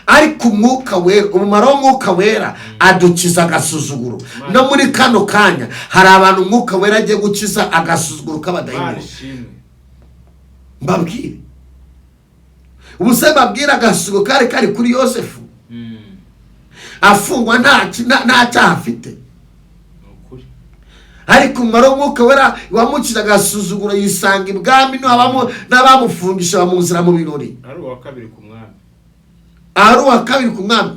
Ariko umwuka wera, umumaro w'umwuka wera, adukiza agasuzuguro. No muri kano kanya hari abantu umwuka wera agiye gukiza agasuzuguro Imana k'abadayimoni. ishimwe. Mbabwire, ubu se mbabwire agasuzuguro kari kari kuri Yosefu afungwa nta cyaha afite? Ni ukuri. Ariko umumaro w'umwuka wera wamukiza agasuzuguro, yisanga ibwami n'abamufungisha bamuzira mu birori. Ari uwa kabiri ku mwami. Ari uwa kabiri ku mwami.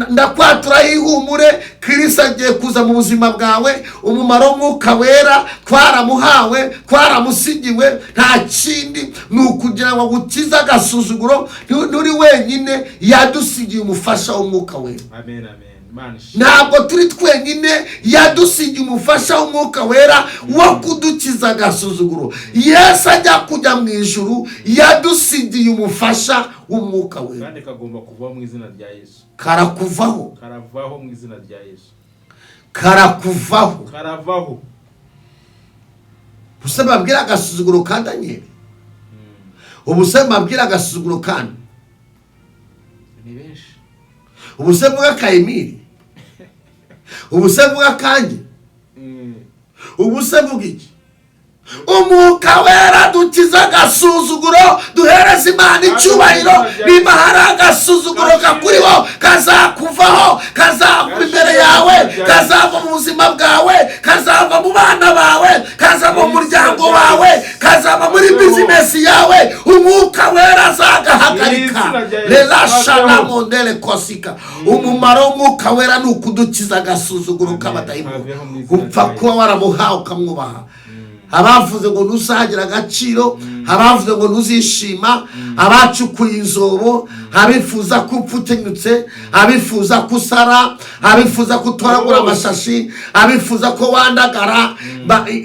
Ndakwatura ihumure, Kirisi agiye kuza mu buzima bwawe. Umumaro w'umwuka wera, twaramuhawe, twaramusigiwe, nta kindi ni ukugira ngo agukize agasuzuguro. Nturi wenyine, yadusigiye umufasha w'umwuka wera. Amen, amen. Imana ishimwe. Ntabwo turi twenyine, yadusigiye umufasha w'umwuka wera wo kudukiza agasuzuguro. Yesu ajya kujya mu ijuru yadusigiye umufasha w'umwuka wera. Kandi kagomba kuvaho mu izina rya Yesu. Karakuvaho. Karavaho mu izina rya Yesu. Karakuvaho. Karavaho. Ubuse mbabwire agasuzuguro ka Daniyeli? Ubuse mbabwire agasuzuguro kandi? Ni benshi. Ubuse mvuga ka Emili? Ubuse mvuga kanjye? Ubuse mvuga iki? Umwuka wera dukiza agasuzuguro, duhereza Imana icyubahiro. Niba hari agasuzuguro kakuriho, kazakuvaho, kazava imbere yawe, kazava mu buzima bwawe, kazava mu bana bawe, kazava mu muryango wawe, kazava muri bizinesi yawe. Umwuka wera azagahagarika. Rerashana mondere kosika. Umumaro w'umwuka wera ni ukudukiza agasuzuguro k'abadayimoni. Upfa kuba waramuhawe ukamwubaha. Abavuze ngo ntuzagira agaciro, abavuze ngo ntuzishima, abacukuye inzobo, abifuza ko upfa ukenyutse, abifuza ko usara, abifuza ko utoragura amashashi, abifuza ko wandagara,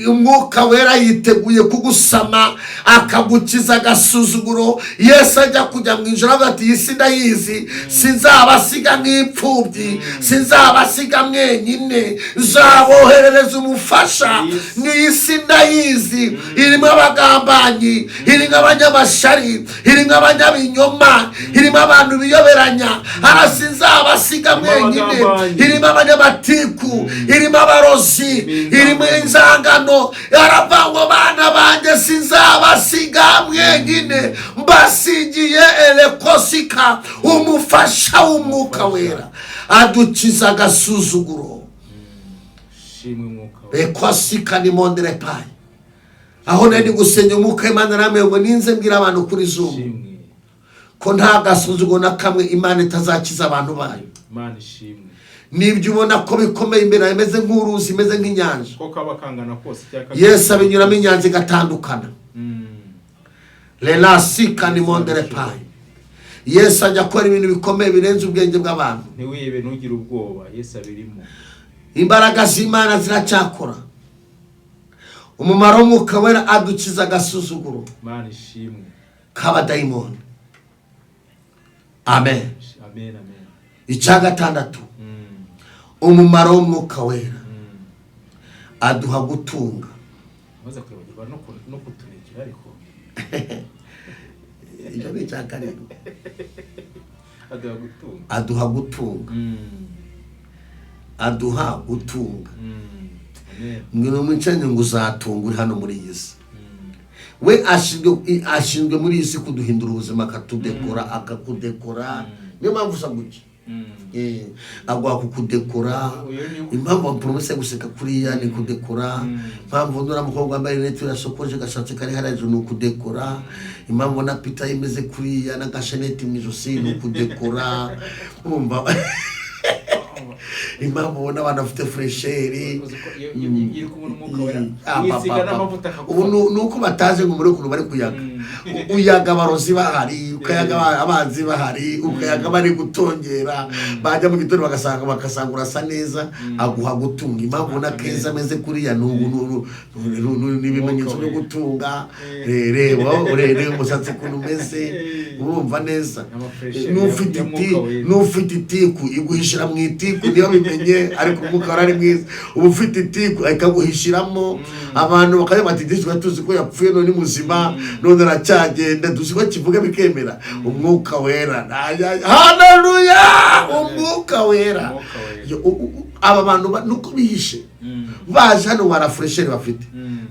umwuka wera yiteguye kugusama akagukiza agasuzuguro. Yesu ajya kujya mu ijoro avuga ati: "Iyi si ndayizi, sinzabasiga nk'imfubyi, sinzabasiga mwenyine, nzaboherereza umufasha." N'iyi si ndayizi, irimo abagambanyi, irimo abanyamashari, irimo abanyabinyoma, irimo abantu biyoberanya. Hara sinzabasiga mwenyine. Abagambanyi. Irimo abanyamatiku, irimo abarozi, irimo inzangano. Aravuga ngo: "Bana banjye, sinzabasiga mwenyine, mbasigiye elekosika, umufasha w'umwuka wera adukiza agasuzuguro." Shimwe umwuka wera. Ekosika ni mondere payi. Aho nari gusenga, umwuka w'Imana arambuye ngo ninze mbwira abantu kuri Zoom Shimwe. ko nta gasuzuguro na kamwe Imana itazakiza abantu bayo. Imana ishimwe. Nibyo ubona ko bikomeye imbere yawe, imeze nk'uruzi, imeze nk'inyanja, ko kaba kangana kose cyangwa Yesu abinyuramo, inyanja igatandukana. Relasika ni mondere payi. Yesu ajya akora ibintu bikomeye birenze ubwenge bw'abantu. Ntiwihebe, ntugire ubwoba, Yesu abirimo. Imbaraga z'Imana ziracyakora. Umumaro w'umwuka wera, adukiza agasuzuguro Imana ishimwe. k'abadayimoni. Amen. Amen, amen. Icya gatandatu, Umumaro w'Umwuka Wera, aduha gutunga. Umaze kwibagirwa no kuturekera ariko. Ibyo ni icya karindwi. Aduha gutunga. Aduha gutunga. Aduha gutunga. Amen. Mwino mwicaranye ngo uzatunga uri hano muri iyi si. We ashinzwe muri iyi si kuduhindura ubuzima, akatudekora, akakudekora. Niyo mpamvu usa gutya. Aguha kukudekora. Uyu ni Impamvu baporomese guseka kuriya ni kudekora. Impamvu nura mukobwa wambaye rinete yasokoje gashatsi kari hariya hejuru ni ukudekora. Impamvu na Peter imeze kuriya n'agasheneti mu ijosi ni ukudekora. Urumva, impamvu ubona abantu bafite fraîcheur. Uzi ko iyo uri kumwe n'Umwuka Wera, wisiga n'amavuta Ubu akagufata. Ni uko batazi ngo muri ukuntu bari kuyaga. Uyaga abarozi bahari, ukayaga abanzi bahari, ukayaga bari gutongera, bajya mu gitondo bagasanga urasa neza. Aguha gutunga. Impamvu ubona Keza ameze kuriya ni ubu ni ibimenyetso byo gutunga. Reba, urebe umusatsi ukuntu umeze, urumva neza. Amafraîcheur N'ufite ya iti Mwuka Wera. N'ufite itiku iguhishira mu itiku, niyo bimenye, ariko Umwuka Wera ari mwiza. Uba ufite itiku ikaguhishiramo, abantu bakavuga bati: "Disi twari tuzi ko yapfuye, none ni muzima, none aracyagenda." Tuzi ko kivuga bikemera. Umwuka Wera, haleluya, Umwuka Wera. Umwuka Wera. Yo, aba bantu nuko bihishe, baje hano barafraîcheur bafite.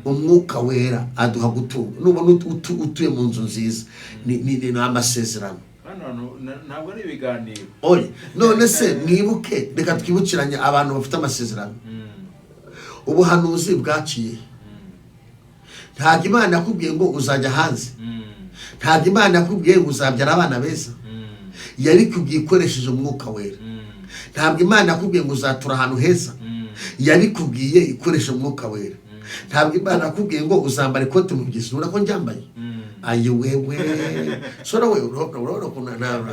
Umwuka Wera aduha gutunga. Nubona utuye mu nzu nziza, ni amasezerano. Hano hantu ntabwo ari ibiganiro. Oya, none se mwibuke, reka twibukiranye abantu bafite amasezerano. Ubuhanuzi bwaciye. Ntabwo Imana yakubwiye ngo uzajya hanze. Ntabwo Imana yakubwiye ngo uzabyara abana beza. Yabikubwiye ikoresheje Umwuka Wera. Ntabwo Imana yakubwiye ngo uzatura ahantu heza. Yabikubwiye ikoresheje Umwuka Wera. Ntabwo Imana yakubwiye ngo uzambara ikote mu byiza. Ubona ko njyambaye. Ayi wewe, sora we, urabona ukuntu eh? Ariko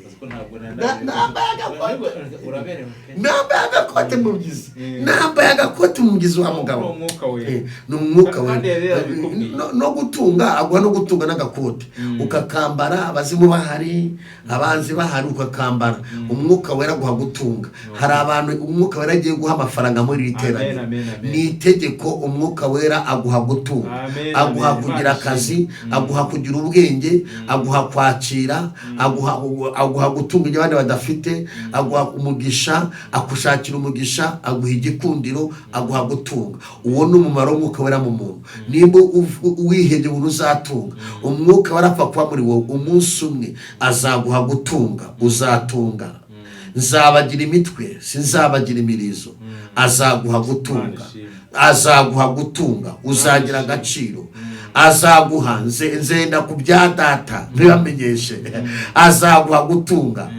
uzi ko ntabwo Nambaye agakote. Uraberewe pe. Nambaye agakote mu byiza. Nambaye agakote mu byiza wa mugabo. Ni Umwuka Wera. Ni Umwuka Wera. Kandi yari yarabikubwiye. No gutunga, aguha no gutunga n'agakote ukakambara, abazimu bahari, abanzi bahari, ukakambara. Umwuka Wera aguha gutunga. Hari abantu Umwuka Wera agiye guha amafaranga muri iri teraniro. Amen, amen, amen. Ni itegeko, Umwuka Wera aguha gutunga. Amen, Aguha amen. kugira Imana akazi, ishimwe. aguha kugira ubwenge, aguha kwakira, aguha gutunga ibyo abandi badafite, aguha umugisha, akushakira umugisha, aguha igikundiro, aguha gutunga. Uwo ni umumaro w'Umwuka Wera mu muntu. Nimba wihebye umuntu uzatunga, Umwuka Wera apfa kuba muri wowe umunsi umwe, azaguha gutunga, uzatunga. Nzabagira imitwe, sinzabagira imirizo. Azaguha gutunga. Imana ishimwe. Azaguha gutunga, uzagira agaciro. Azaguha nzenda ku bya data ntibamenyeshe. Azaguha gutunga.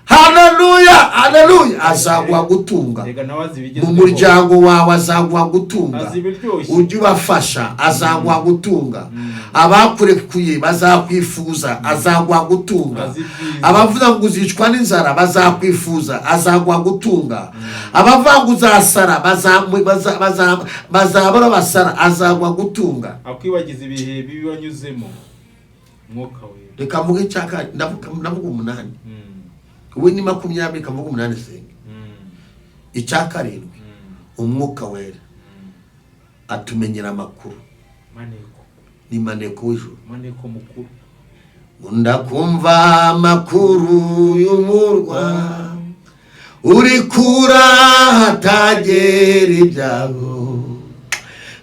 Haleluya, haleluya! Azaguha gutunga. Rega nawe azi Mu ibigezweho. muryango wawe azaguha gutunga. Azi ibiryoshye. Ujye ubafasha, azaguha gutunga. Abakurekuye bazakwifuza, azaguha gutunga. Azi ibyiza. Abavuga ngo uzicwa n'inzara bazakwifuza, azaguha gutunga. Abavuga ngo uzasara bazabura basara, azaguha gutunga. Akwibagiza ibihe bibi wanyuzemo, Mwuka Wera. Reka mvuge icyaka, ndavuga umunani. We ni 20, reka mvuge umunani senga. Icya karindwi, Umwuka Wera atumenyera amakuru. Maneko. Ni maneko w'ijuru. Maneko mukuru. Ndakumva amakuru y'umurwa uri kura hatagera ibyago,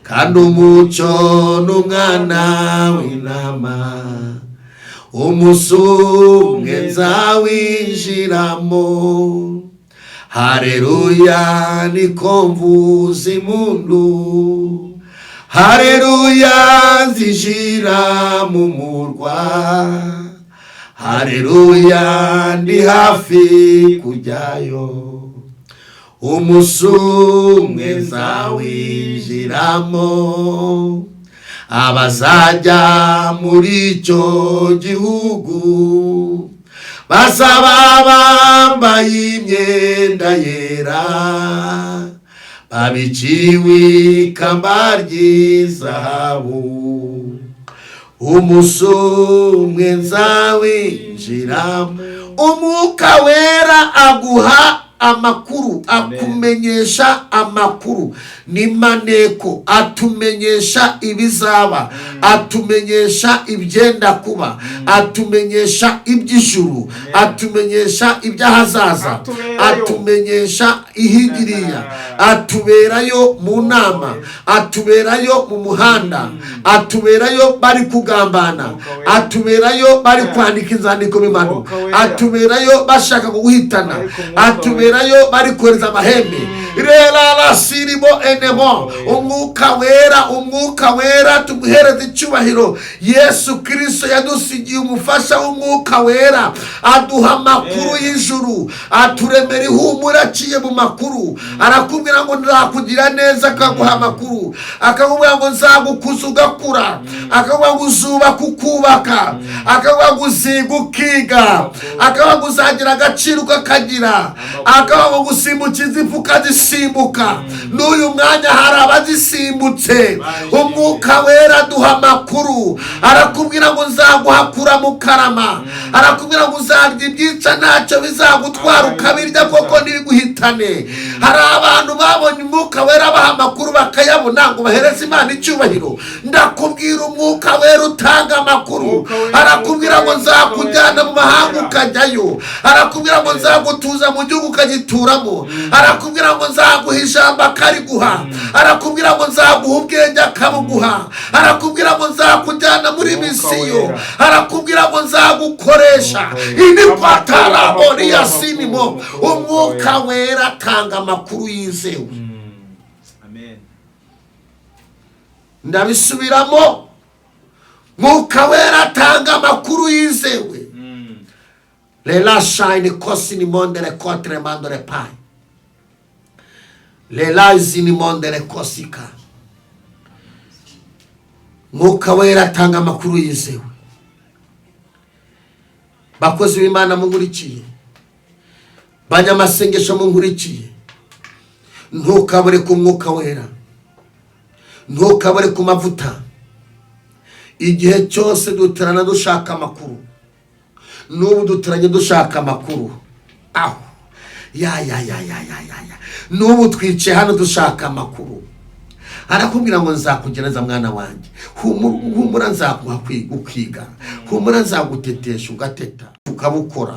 kandi umucyo n'umwana w'intama. Umunsi umwe nzawinjiramo, hareruya, niko mvuza impundu, hareruya, nzinjira mu murwa, hareruya, ndi hafi kujyayo. Umunsi umwe nzawinjiramo. Abazajya muri icyo gihugu bazaba bambaye imyenda yera, babiciwe ikamba ry'izahabu. Umunsi umwe nzawinjiramo. Umwuka Wera aguha amakuru, akumenyesha amakuru. Ni maneko, atumenyesha ibizaba, atumenyesha ibyenda kuba, atumenyesha iby'ijuru, atumenyesha iby'ahazaza, atumenyesha ihigiriya, atuberayo mu nama, atuberayo mu muhanda, atuberayo bari kugambana, atuberayo bari kwandika inzandiko mimano, atuberayo bashaka kuguhitana, atuberayo bari kohereza amahembe. Rera siribo enemo. Umwuka wera, umwuka wera, tumuhereze icyubahiro. Yesu Kristo yadusigiye umufasha w'umwuka wera, aduha amakuru y'ijuru, aturemera ihumura aciye mu makuru. Arakubwira ngo nzakugira neza, akaguha amakuru, akakubwira ngo nzagukuza ugakura, akakubwira ngo uzubaka ukubaka, akakubwira ngo uziga ukiga, akakubwira ngo uzagira agaciro ukakagira, akakubwira ngo gusimbukiza ifu ukazisimbuka. N'uyu mwanya hari abazisimbutse. Umwuka wera duha amakuru, arakubwira ngo nzaguhakura mu karama, arakubwira ngo uzarya ibyica ntacyo bizagutwara, ukabirya koko ntibiguhitane. Hari abantu babonye umwuka wera baha amakuru bakayabona ngo bahereze Imana icyubahiro. Ndakubwira umwuka wera utanga amakuru, arakubwira ngo nzakujyana mu mahanga ukajyayo, arakubwira ngo nzagutuza mu gihugu ukagituramo, arakubwira ngo nzaguha ijambo akariguha, arakubwira ngo nzaguha ubwenge akabuguha, arakubwira ngo nzakujyana muri misiyo, arakubwira ngo nzagukoresha. Inipataraboriyasinimo. Umwuka wera atanga amakuru yizewe. Amen. Ndabisubiramo, mwuka wera atanga amakuru yizewe. Lela shine kosini mondere kotre mandore pai. Lela zini mondere kosika. Mwuka wera atanga amakuru yizewe. Bakozi b'Imana munkurikiye, banyamasengesho munkurikiye, ntukabure ku mwuka wera, ntukabure ku mavuta. Igihe cyose duterana dushaka amakuru, n'ubu duteranye dushaka amakuru. Aho ya ya ya ya ya ya, n'ubu twicaye hano dushaka amakuru. Arakubwira ngo nzakugereza mwana wanjye, humura nzaguha ukiga, humura nzagutetesha ugateta ukabukora,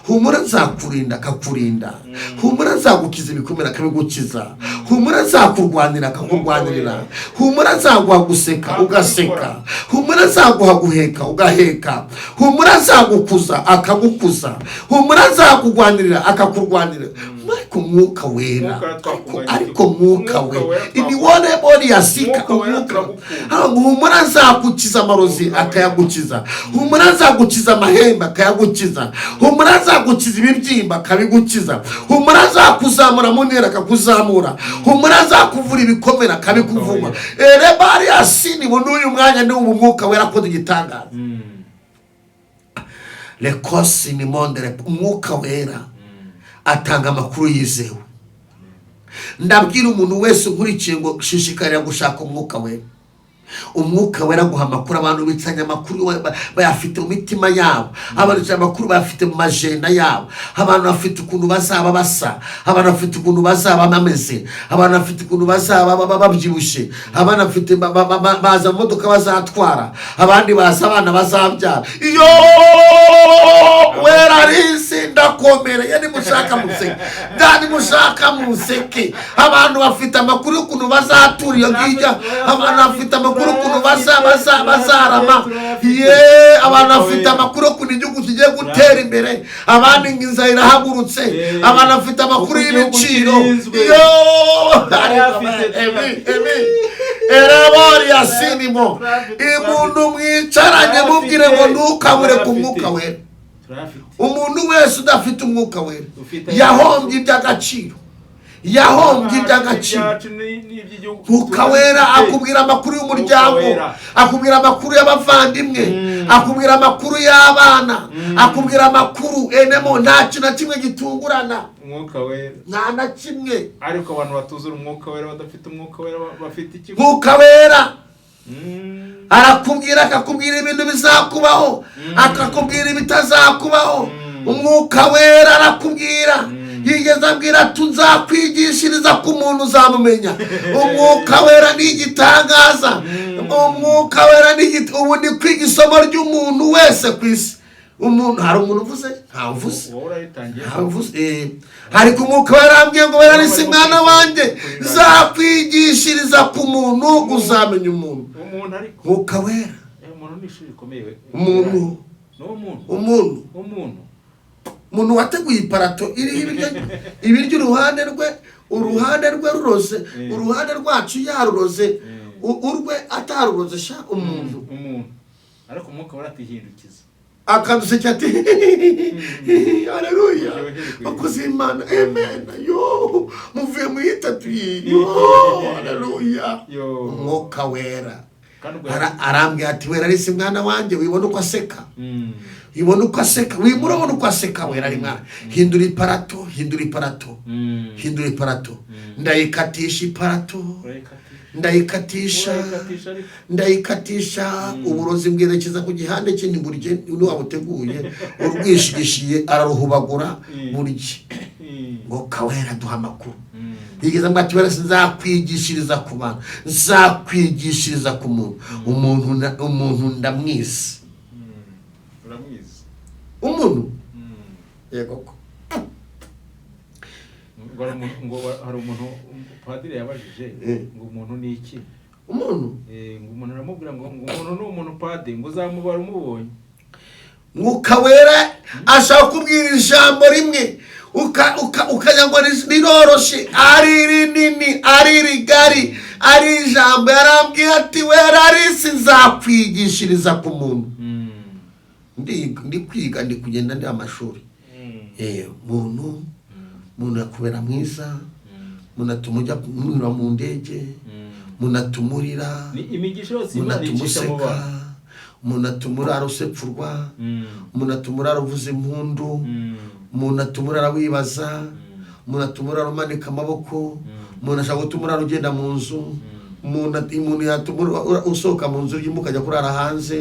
humura nzakurinda akakurinda, humura nzagukiza ibikomere akabigukiza, humura nzakurwanira akakurwanirira, humura nzaguha guseka ugaseka, humura nzaguha guheka ugaheka, humura nzagukuza akagukuza, humura nzakurwanirira akakurwanirira. Ariko umwuka wera, ariko mwuka wera imiwone bori yasika umwuka, humura nzagukiza amarozi akayagukiza, humura nzagukiza amahembe akayagukiza, humura nzagukiza ibibyimba akabigukiza, humura nzakuzamura mu ntera akakuzamura, humura nzakuvura ibikomere akabikuvuma. Erebari yasini n'uyu mwanya ni umwuka wera akoze igitangaza. Lekosi ni mondere. Umwuka wera atanga amakuru yizewe. Ndabwira umuntu wese ukurikiye ngo shishikarira gushaka umwuka wera. Umwuka wera guha amakuru. Abantu bitsanya amakuru bayafite mu mitima yabo, abantu bitsanya amakuru bayafite mu majenda yabo, abantu bafite ukuntu bazaba basa, abantu bafite ukuntu bazaba bameze, abantu bafite ukuntu bazaba babyibushye, abantu bafite baza mu modoka bazatwara, abandi baza abana bazabyara. Iyo wera risi ndakomere, yani mushaka museke, ndani mushaka museke. Abantu bafite amakuru y'ukuntu bazatura iyo ngijya, abantu bafite amakuru ukuntu bazarama. Ye, abantu bafite amakuru ukuntu igihugu kigiye gutera imbere, abandi inzara irahagurutse, abantu bafite amakuru y'ibiciro. Yo erabori yasinimo. Umuntu mwicaranye mubwire ngo ntukabure ku mwuka wera. Umuntu wese udafite umwuka wera yahombye iby'agaciro, yahombye iby'agaciro. Mwuka wera akubwira amakuru y'umuryango, akubwira amakuru y'abavandimwe, akubwira amakuru y'abana, akubwira amakuru enemo. Nta kintu na kimwe gitungurana, umwuka wera nta na kimwe. Ariko abantu batuzura umwuka wera badafite umwuka wera bafite iki? Mwuka wera arakubwira, akakubwira ibintu bizakubaho, akakubwira ibitazakubaho. Umwuka wera arakubwira Yigeze ambwira ati nzakwigishiriza ku muntu uzamumenya. Umwuka Wera ni igitangaza. Umwuka Wera ni ubu ni kwiga isomo ry'umuntu wese ku isi. Umuntu, hari umuntu uvuze? Ntawe uvuze. Wowe urayitangiye. Ntawe uvuze. Ariko Umwuka Wera arambwiye ngo: "Wera si mwana wanjye, nzakwigishiriza ku muntu, uzamenya umuntu." Umuntu ariko. Mwuka Wera. Umuntu ni ishuri rikomeye we. Umuntu. Ni umuntu. Umuntu. Umuntu. Umuntu wateguye iparato iriho ibiryo, ibiryo uruhande rwe, uruhande rwe ruroze, uruhande rwacu yaruroze, urwe ataruroze sha. Umuntu. Umuntu ariko Umwuka Wera atihindukiza. Akadusekera ati: "Haleluya, bakozi b'Imana, amen, yo muvuye mu itatu, yo haleluya." Yo. Umwuka Wera. Kandi ubwo Arambwira ati: "Wera ari si mwana wanjye, wibona uko aseka, wibona uko aseka, wibura ubona uko aseka. Wera ari mwana, hindura iparato, hindura iparato, hindura iparato." Ndayikatisha iparato. Urayikatisha. Ndayikatisha. Urayikatisha ariko. Ndayikatisha, uburozi bwerekeza ku gihande kindi. Burye n'uwabuteguye urwishigishiye araruhubagura burye. Ngo kawera duha amakuru. Yigeze ngo ati: "Wera nzakwigishiriza ku bantu, nzakwigishiriza ku muntu." Umuntu umuntu ndamwizi. Uramwizi. Umuntu. Yego ko. Ngo hari umuntu, ngo hari umuntu padiri yabajije ngo umuntu ni iki? Umuntu. Ngo umuntu aramubwira ngo umuntu ni umuntu, padiri, ngo uzamubara umubonye. Mwuka Wera ashaka kubwira ijambo rimwe ukajya ngo riroroshe, ari rinini, ari rigari, ari ijambo. Yarambwiye ati: "Wera arisi nzakwigishiriza ku muntu." Ndi kwiga, ndi kugenda ndi amashuri. Muntu, umuntu yakubera mwiza, umuntu atuma ujya kunyura mu ndege, umuntu atuma urira, Ni imigisha yose umuntu Imana atuma icisha mu useka, bantu. Umuntu atuma urara usepfurwa, umuntu atuma urara uvuza impundu, umuntu atuma urara wibaza, umuntu atuma urara umanika amaboko, umuntu ashobora gutuma urara ugenda mu nzu, umuntu yatuma usohoka mu nzu urimo ukajya kurara hanze,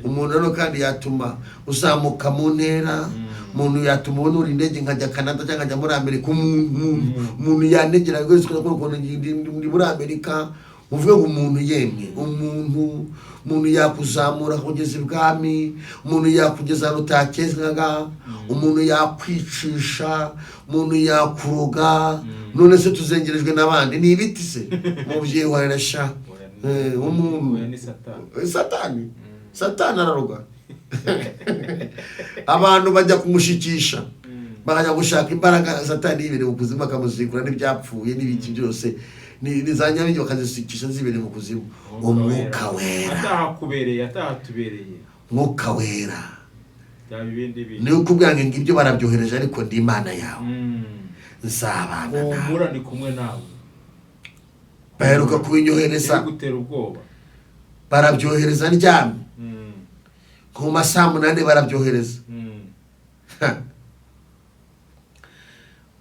umuntu rero kandi yatuma uzamuka mu ntera, umuntu yatuma ubona uri indege nkajya Canada cyangwa nkajya muri Amerika, umuntu yanegera rwose kubera ukuntu ndi muri Amerika. Muvuge ngo umuntu, yemwe, umuntu yakuzamura kugeza ibwami, umuntu yakugeza ahantu utakezaga, umuntu yakwicisha, umuntu yakuroga. None se tuzengerejwe n'abandi ni ibiti se? Mubyeyi warera sha. Umuntu. Oya, ni Satani. Satani, Satani araroga. Abantu bajya kumushikisha, bakajya gushaka imbaraga. Satani yibereye mu kuzimu, akamuzikura n'ibyapfuye n'ibiki byose, ni za nyabingi bakazishikisha zibereye mu kuzimu. Umwuka Wera. Atahakubereye, atahatubereye. Umwuka Wera. Byaba ibindi bintu. Ni ukubwira ngo ngibyo barabyohereje, ariko ndi Imana yawe, nzabana nawe. Humura, ndi kumwe nawe. Baheruka kubinyohereza. Gutera ubwoba. Barabyohereza ndyamye, nko mu ma 8:00 barabyohereza.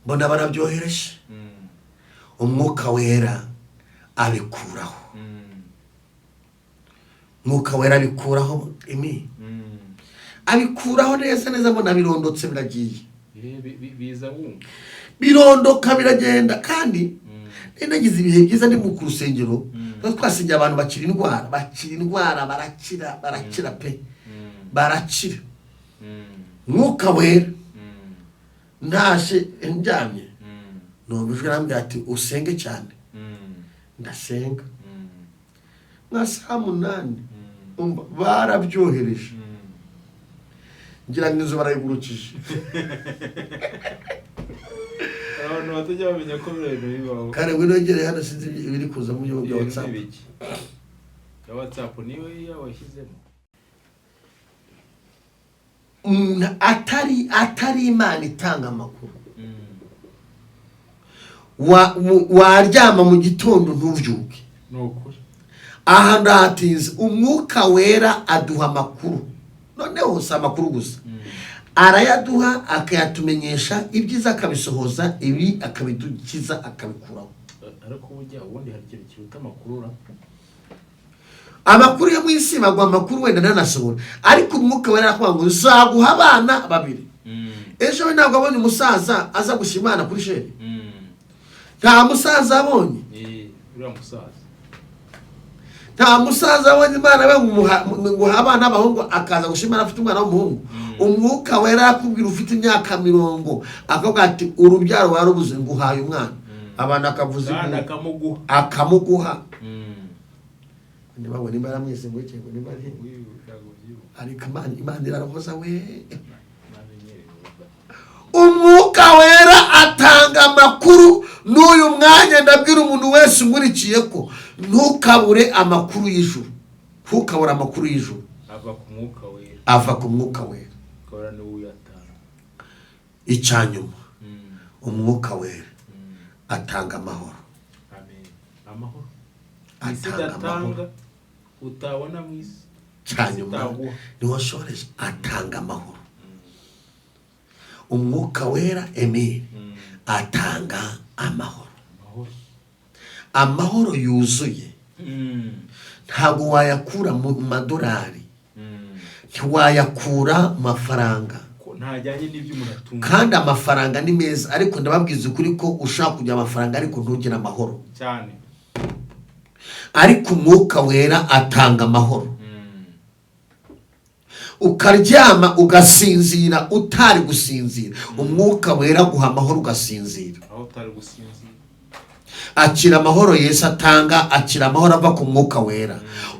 Mbona barabyohereje. Umwuka Wera abikuraho. Umwuka Wera abikuraho imi. Abikuraho neza neza, mbona birondotse biragiye. Biza wumva. Birondoka biragenda. Kandi nari nagize ibihe byiza ndi mu ku rusengero. Twari twasengeye abantu bakira indwara, bakira indwara, barakira, barakira pe. Barakira. Mwuka Wera. Ntashe ndyamye, numva ijwi arambwira ati: "Usenge cyane." Ndasenga. Nka 8:00, umva barabyohereje, ngira ngo inzu barayigurukije. Abantu batajya bamenya ko biriya bintu bibaho. Kare ngwino wegere hano, sinzi ibiri kuza mu buryo bwa Ibintu WhatsApp. ni ibiki? Ya WhatsApp niyo yawashyizemo. Umuntu atari Imana itanga amakuru, waryama mu gitondo ntubyuke. Ni ukuri. Aha ndahatinze. Umwuka Wera aduha amakuru. Noneho si amakuru gusa, arayaduha akayatumenyesha, ibyiza akabisohoza, ibi akabidukiza, akabikuraho. Ariko burya ubundi hari ikintu kiruta amakuru ura. Amakuru yo mu isi baguha amakuru wenda ntanasohora, ariko Umwuka Wera arakuvuga ngo: "Nzaguha abana babiri." Ejo we ntabwo abonye umusaza aza gushima Imana kuri sheni. Nta musaza abonye. Uriya musaza. Nta musaza abonye Imana we ngo abana b'abahungu akaza gushima Imana afite umwana w'umuhungu. Umwuka wera arakubwira ufite imyaka 40 akavuga ati urubyaro warubuze nguhaye umwana. Abantu akavuza akamuguha. Akamuguha. Niba nimba aramwese ngo iki ngo nimba ari ariko Imana irarohoza we. Umwuka wera atanga amakuru n'uyu mwanya ndabwira umuntu wese umurikiye ko ntukabure amakuru y'ijuru. Ntukabure amakuru y'ijuru. Ava ku mwuka wera. Ava ku mwuka wera. Ukabura n'uyatanga. Icyanyuma umwuka wera atanga amahoro. Amen. Amahoro. Atanga amahoro. Utabona mu isi. Cyanyuma niho shoreje atanga amahoro. Umwuka wera Emile atanga amahoro. Amahoro yuzuye. Ntabwo wayakura mu madolari. Ntiwayakura mu mafaranga. Ntajyanye n'ibyo umuntu atunga. Kandi amafaranga ni meza ariko ndababwiza ukuri ko ushaka kugira amafaranga ariko ntugire amahoro. Cyane. Ariko umwuka wera atanga amahoro. Ukaryama ugasinzira utari gusinzira. Umwuka wera guha amahoro ugasinzira. Aho utari gusinzira. Akira amahoro Yesu atanga, akira amahoro ava ku mwuka wera.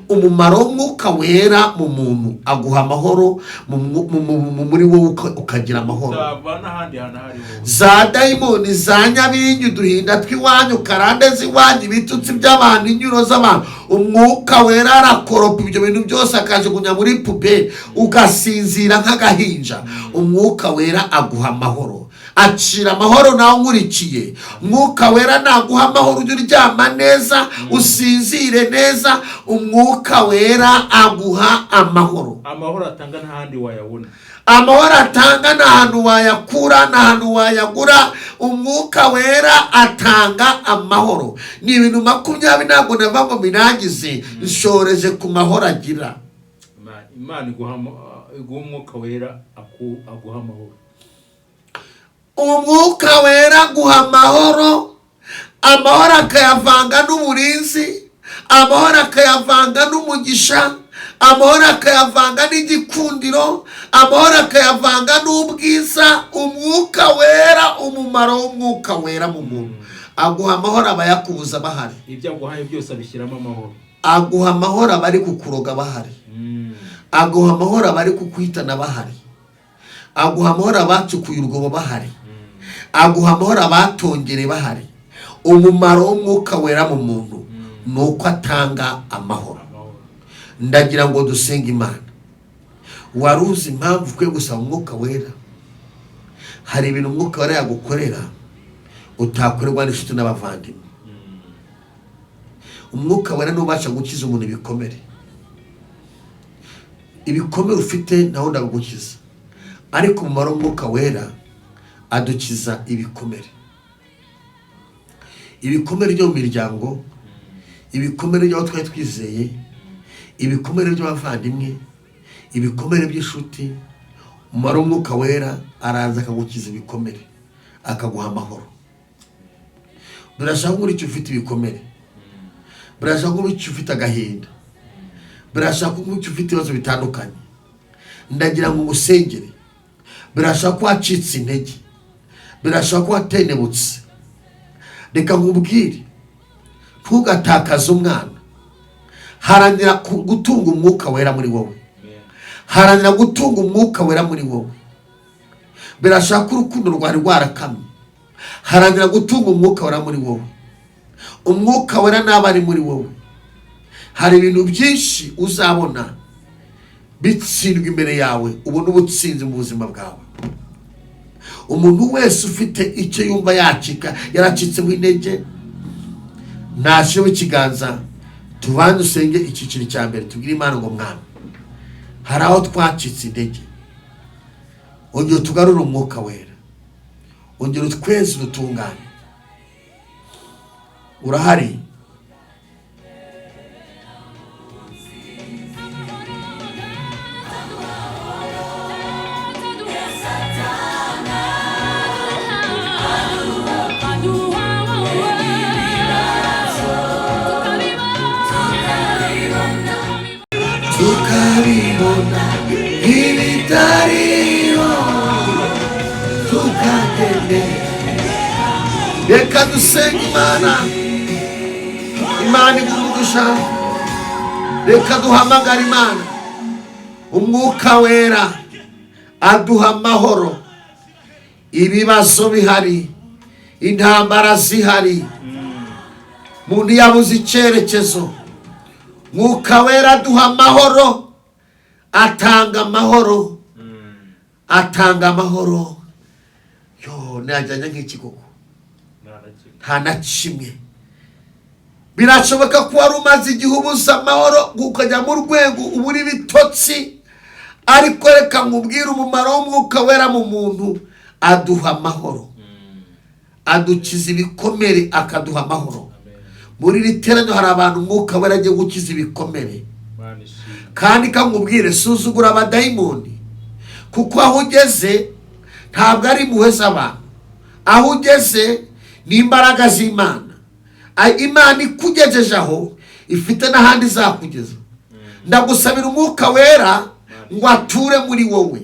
Umumaro w'umwuka wera mu muntu aguha amahoro muri wowe ukagira amahoro. Za dayimoni za nyabingi duhinda twiwanyu karande ziwanyu ibitutsi by'abantu inyuro z'abantu umwuka wera arakoropa ibyo bintu byose akajugunya muri puberi ugasinzira nk'agahinja. Umwuka wera aguha amahoro. Acira amahoro nawe nkurikiye. Mwuka wera naguha amahoro ujye uryama neza usinzire neza. Umwuka wera aguha amahoro. Amahoro atanga ntahandi wayabona. Amahoro atanga nta hantu wayakura nta hantu wayagura. Umwuka wera atanga amahoro. Ni ibintu 20 ntabwo nava ngo birangize nshoreje ku mahoro agira. Imana iguha umwuka wera aguha amahoro. Umwuka wera guha amahoro. Amahoro akayavanga n'uburinzi, amahoro akayavanga n'umugisha, amahoro akayavanga n'igikundiro, amahoro akayavanga n'ubwiza. Umwuka wera, umumaro w'umwuka wera mu muntu aguha amahoro abayakubuza bahari. Ibyo aguhaye byose abishyiramo amahoro. Aguha amahoro abari kukuroga bahari. Aguha amahoro abari kukwitana bahari. Aguha amahoro abacukuye urwobo bahari. Aguha amahoro abatongere bahari. Umumaro w'umwuka wera mu muntu nuko atanga amahoro. Ndagira ngo dusenge Imana. Waruzi impamvu kwe gusaba umwuka wera? Hari ibintu umwuka wera yagukorera utakorerwa n'inshuti n'abavandimwe. Umwuka wera nubasha gukiza umuntu ibikomere. Ibikomere ufite naho ndagukiza. Ariko umumaro w'umwuka wera adukiza ibikomere. Ibikomere byo mu miryango, ibikomere by'aho twari twizeye, ibikomere by'abavandimwe, ibikomere by'inshuti. Umumaro w'umwuka wera araza akagukiza ibikomere, akaguha amahoro. Birashaka ko icyo ufite ibikomere, birashaka ko icyo ufite agahinda, birashaka ko icyo ufite ibibazo bitandukanye. Ndagira ngo ngusengere. Birashaka ko wacitse intege, birashaka ko watenebutse. Reka nkubwire, ntugatakaze umwana. Haranira gutunga umwuka wera muri wowe. Haranira gutunga umwuka wera muri wowe. Birashaka ko urukundo rwari rwarakamye. Haranira gutunga umwuka wera muri wowe. Umwuka wera naba ari muri wowe, hari ibintu byinshi uzabona bitsindwa imbere yawe, ubona ubutsinzi mu buzima bwawe. Umuntu wese ufite icyo yumva yacika yaracitseho intege, nashireho ikiganza tubanze usenge icyiciro cya mbere tubwire Imana ngo Mwami, hari aho twacitse intege, ongera tugarure umwuka wera, ongera utweze udutungane. Urahari. Tubona ibitariho tukagendera. Reka dusenge Imana. Imana iguha. Reka duhamagare Imana. Umwuka Wera aduha amahoro. Ibibazo bihari, intambara zihari, umuntu yabuze icyerekezo, Mwuka Wera aduha amahoro, atanga amahoro, atanga amahoro. Yo najyanye nk'iki koko? Nta na kimwe. Birashoboka ko wari umaze igihe ubuze amahoro, ukajya mu rwego ubura ibitotsi, ariko reka nkubwire umumaro w'Umwuka Wera mu muntu. Aduha amahoro, adukiza ibikomere, akaduha amahoro. Muri iri teraniro hari abantu Umwuka Wera agiye gukiza ibikomere. Kandi kamubwire, suzugura abadayimoni, kuko aho ugeze ntabwo ari impuhwe z'abantu, aho ugeze ni imbaraga z'Imana. Imana ikugejeje aho, ifite n'ahandi izakugeza. Ndagusabira Umwuka Wera ngo ature muri wowe,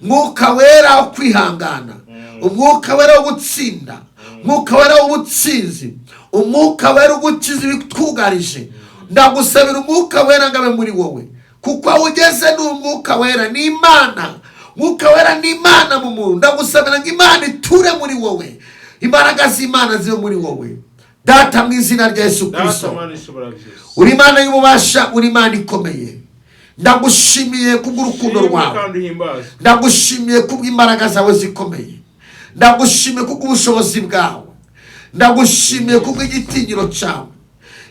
Umwuka Wera wo kwihangana, Umwuka Wera wo gutsinda, Umwuka Wera w'ubutsinzi, Umwuka Wera ugukiza ibitwugarije. Ndagusabira Umwuka Wera ngo abe muri wowe, kuko aho ugeze ni Umwuka Wera, ni Imana. Umwuka Wera ni Imana mu muntu. Ndagusabira ngo Imana iture muri wowe, imbaraga z'Imana zibe muri wowe. Data, mu izina rya Yesu Kirisito, uri Imana y'ububasha, uri Imana ikomeye. Ndagushimiye kubw'urukundo rwawe, ndagushimiye kubw'imbaraga zawe zikomeye, ndagushimiye kubw'ubushobozi bwawe, ndagushimiye kubw'igitinyiro cyawe.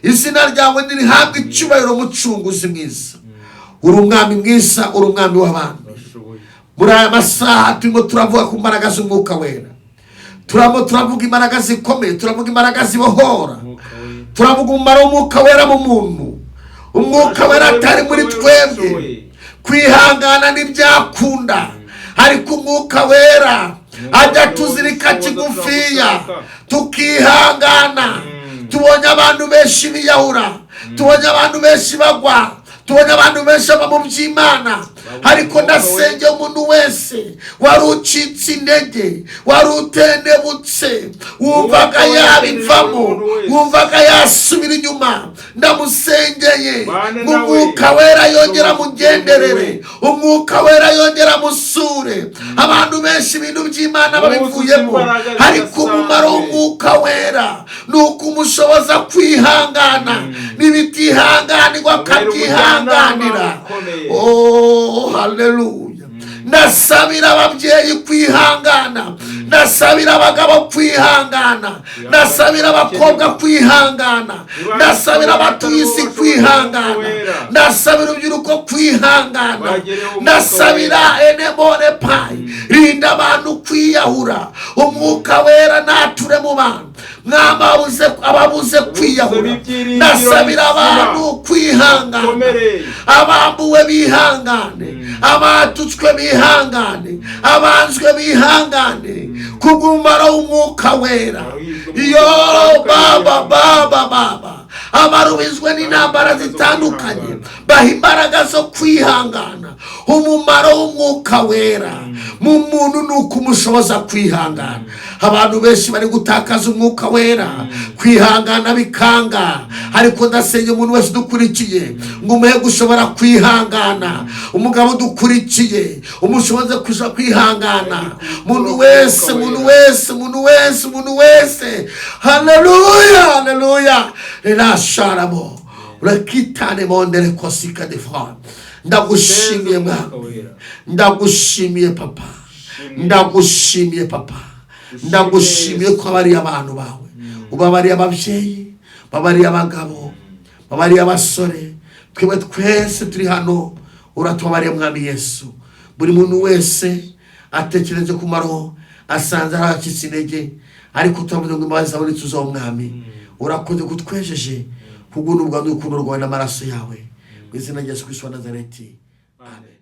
Izina ryawe ntirihabwe icyubahiro, Mucunguzi mwiza. Uri umwami mwiza, uri umwami w'abami. Muri aya masaha turimo turavuga ku mbaraga z'Umwuka Wera, turamo turavuga imbaraga zikomeye, turavuga imbaraga zibohora, turavuga umumaro w'Umwuka Wera mu muntu. Umwuka Wera atari muri twebwe, kwihangana ntibyakunda, ariko Umwuka Wera ajya tuzirika kigufiya tukihangana. Tubonye abantu benshi biyahura, tubonye abantu benshi bagwa, tubonye abantu benshi baba mu by'Imana, ariko ndasengera umuntu wese wari ucitse intege, wari utendebutse, wumvaga yabivamo, wumvaga yasubira inyuma, ndamusengeye Umwuka Wera yongera mugenderere, Umwuka Wera yongera musure. Abantu benshi ibintu by'Imana babivuyemo, ariko umumaro w'Umwuka Wera ni ukumushoboza kwihangana, n'ibitihanganirwa akabyihanganira. Oh, haleluya. Ndasabira ababyeyi kwihangana, ndasabira abagabo kwihangana, ndasabira abakobwa kwihangana, ndasabira abatuye isi kwihangana, ndasabira urubyiruko kwihangana, ndasabira enemone payi rinda abantu kwiyahura. Umwuka Wera nature mu bantu, mwamabuze ababuze kwiyahura. Ndasabira abantu kwihangana, abambuwe bihangane, abatutswe bihangane, abanzwe bihangane, kubw'umumaro w'Umwuka Wera. Iyo baba baba baba abarubizwe n'intambara zitandukanye, baha imbaraga zo kwihangana. Umumaro w'Umwuka Wera mu muntu ni ukumushoboza kwihangana. Abantu benshi bari gutakaza Umwuka Wera, kwihangana bikanga, ariko ndasenga umuntu wese udukurikiye ngo umuhe gushobora kwihangana. Umugabo udukurikiye umushoboze kuja kwihangana. Umuntu wese, umuntu wese, umuntu wese, umuntu wese. Haleluya, haleluya. Rirasharamo urakitane mondere kosika de fran. Ndagushimiye Mwami, ndagushimiye Papa, ndagushimiye Papa, ndagushimiye ko abariye abantu bawe, ubabariye ababyeyi, babariye abagabo, babariye abasore, twebwe twese turi hano uratubabariye Mwami Yesu. Buri muntu wese atekereje ku maroho asanze aracitse intege, ariko turavuze ngo imbabazi zawe nituzaho Mwami. Urakoze kutwejeje kubw'ubuntu bwawe n'urukundo rwawe n'amaraso yawe, mu izina rya Yesu Kristo wa Nazareti, amen.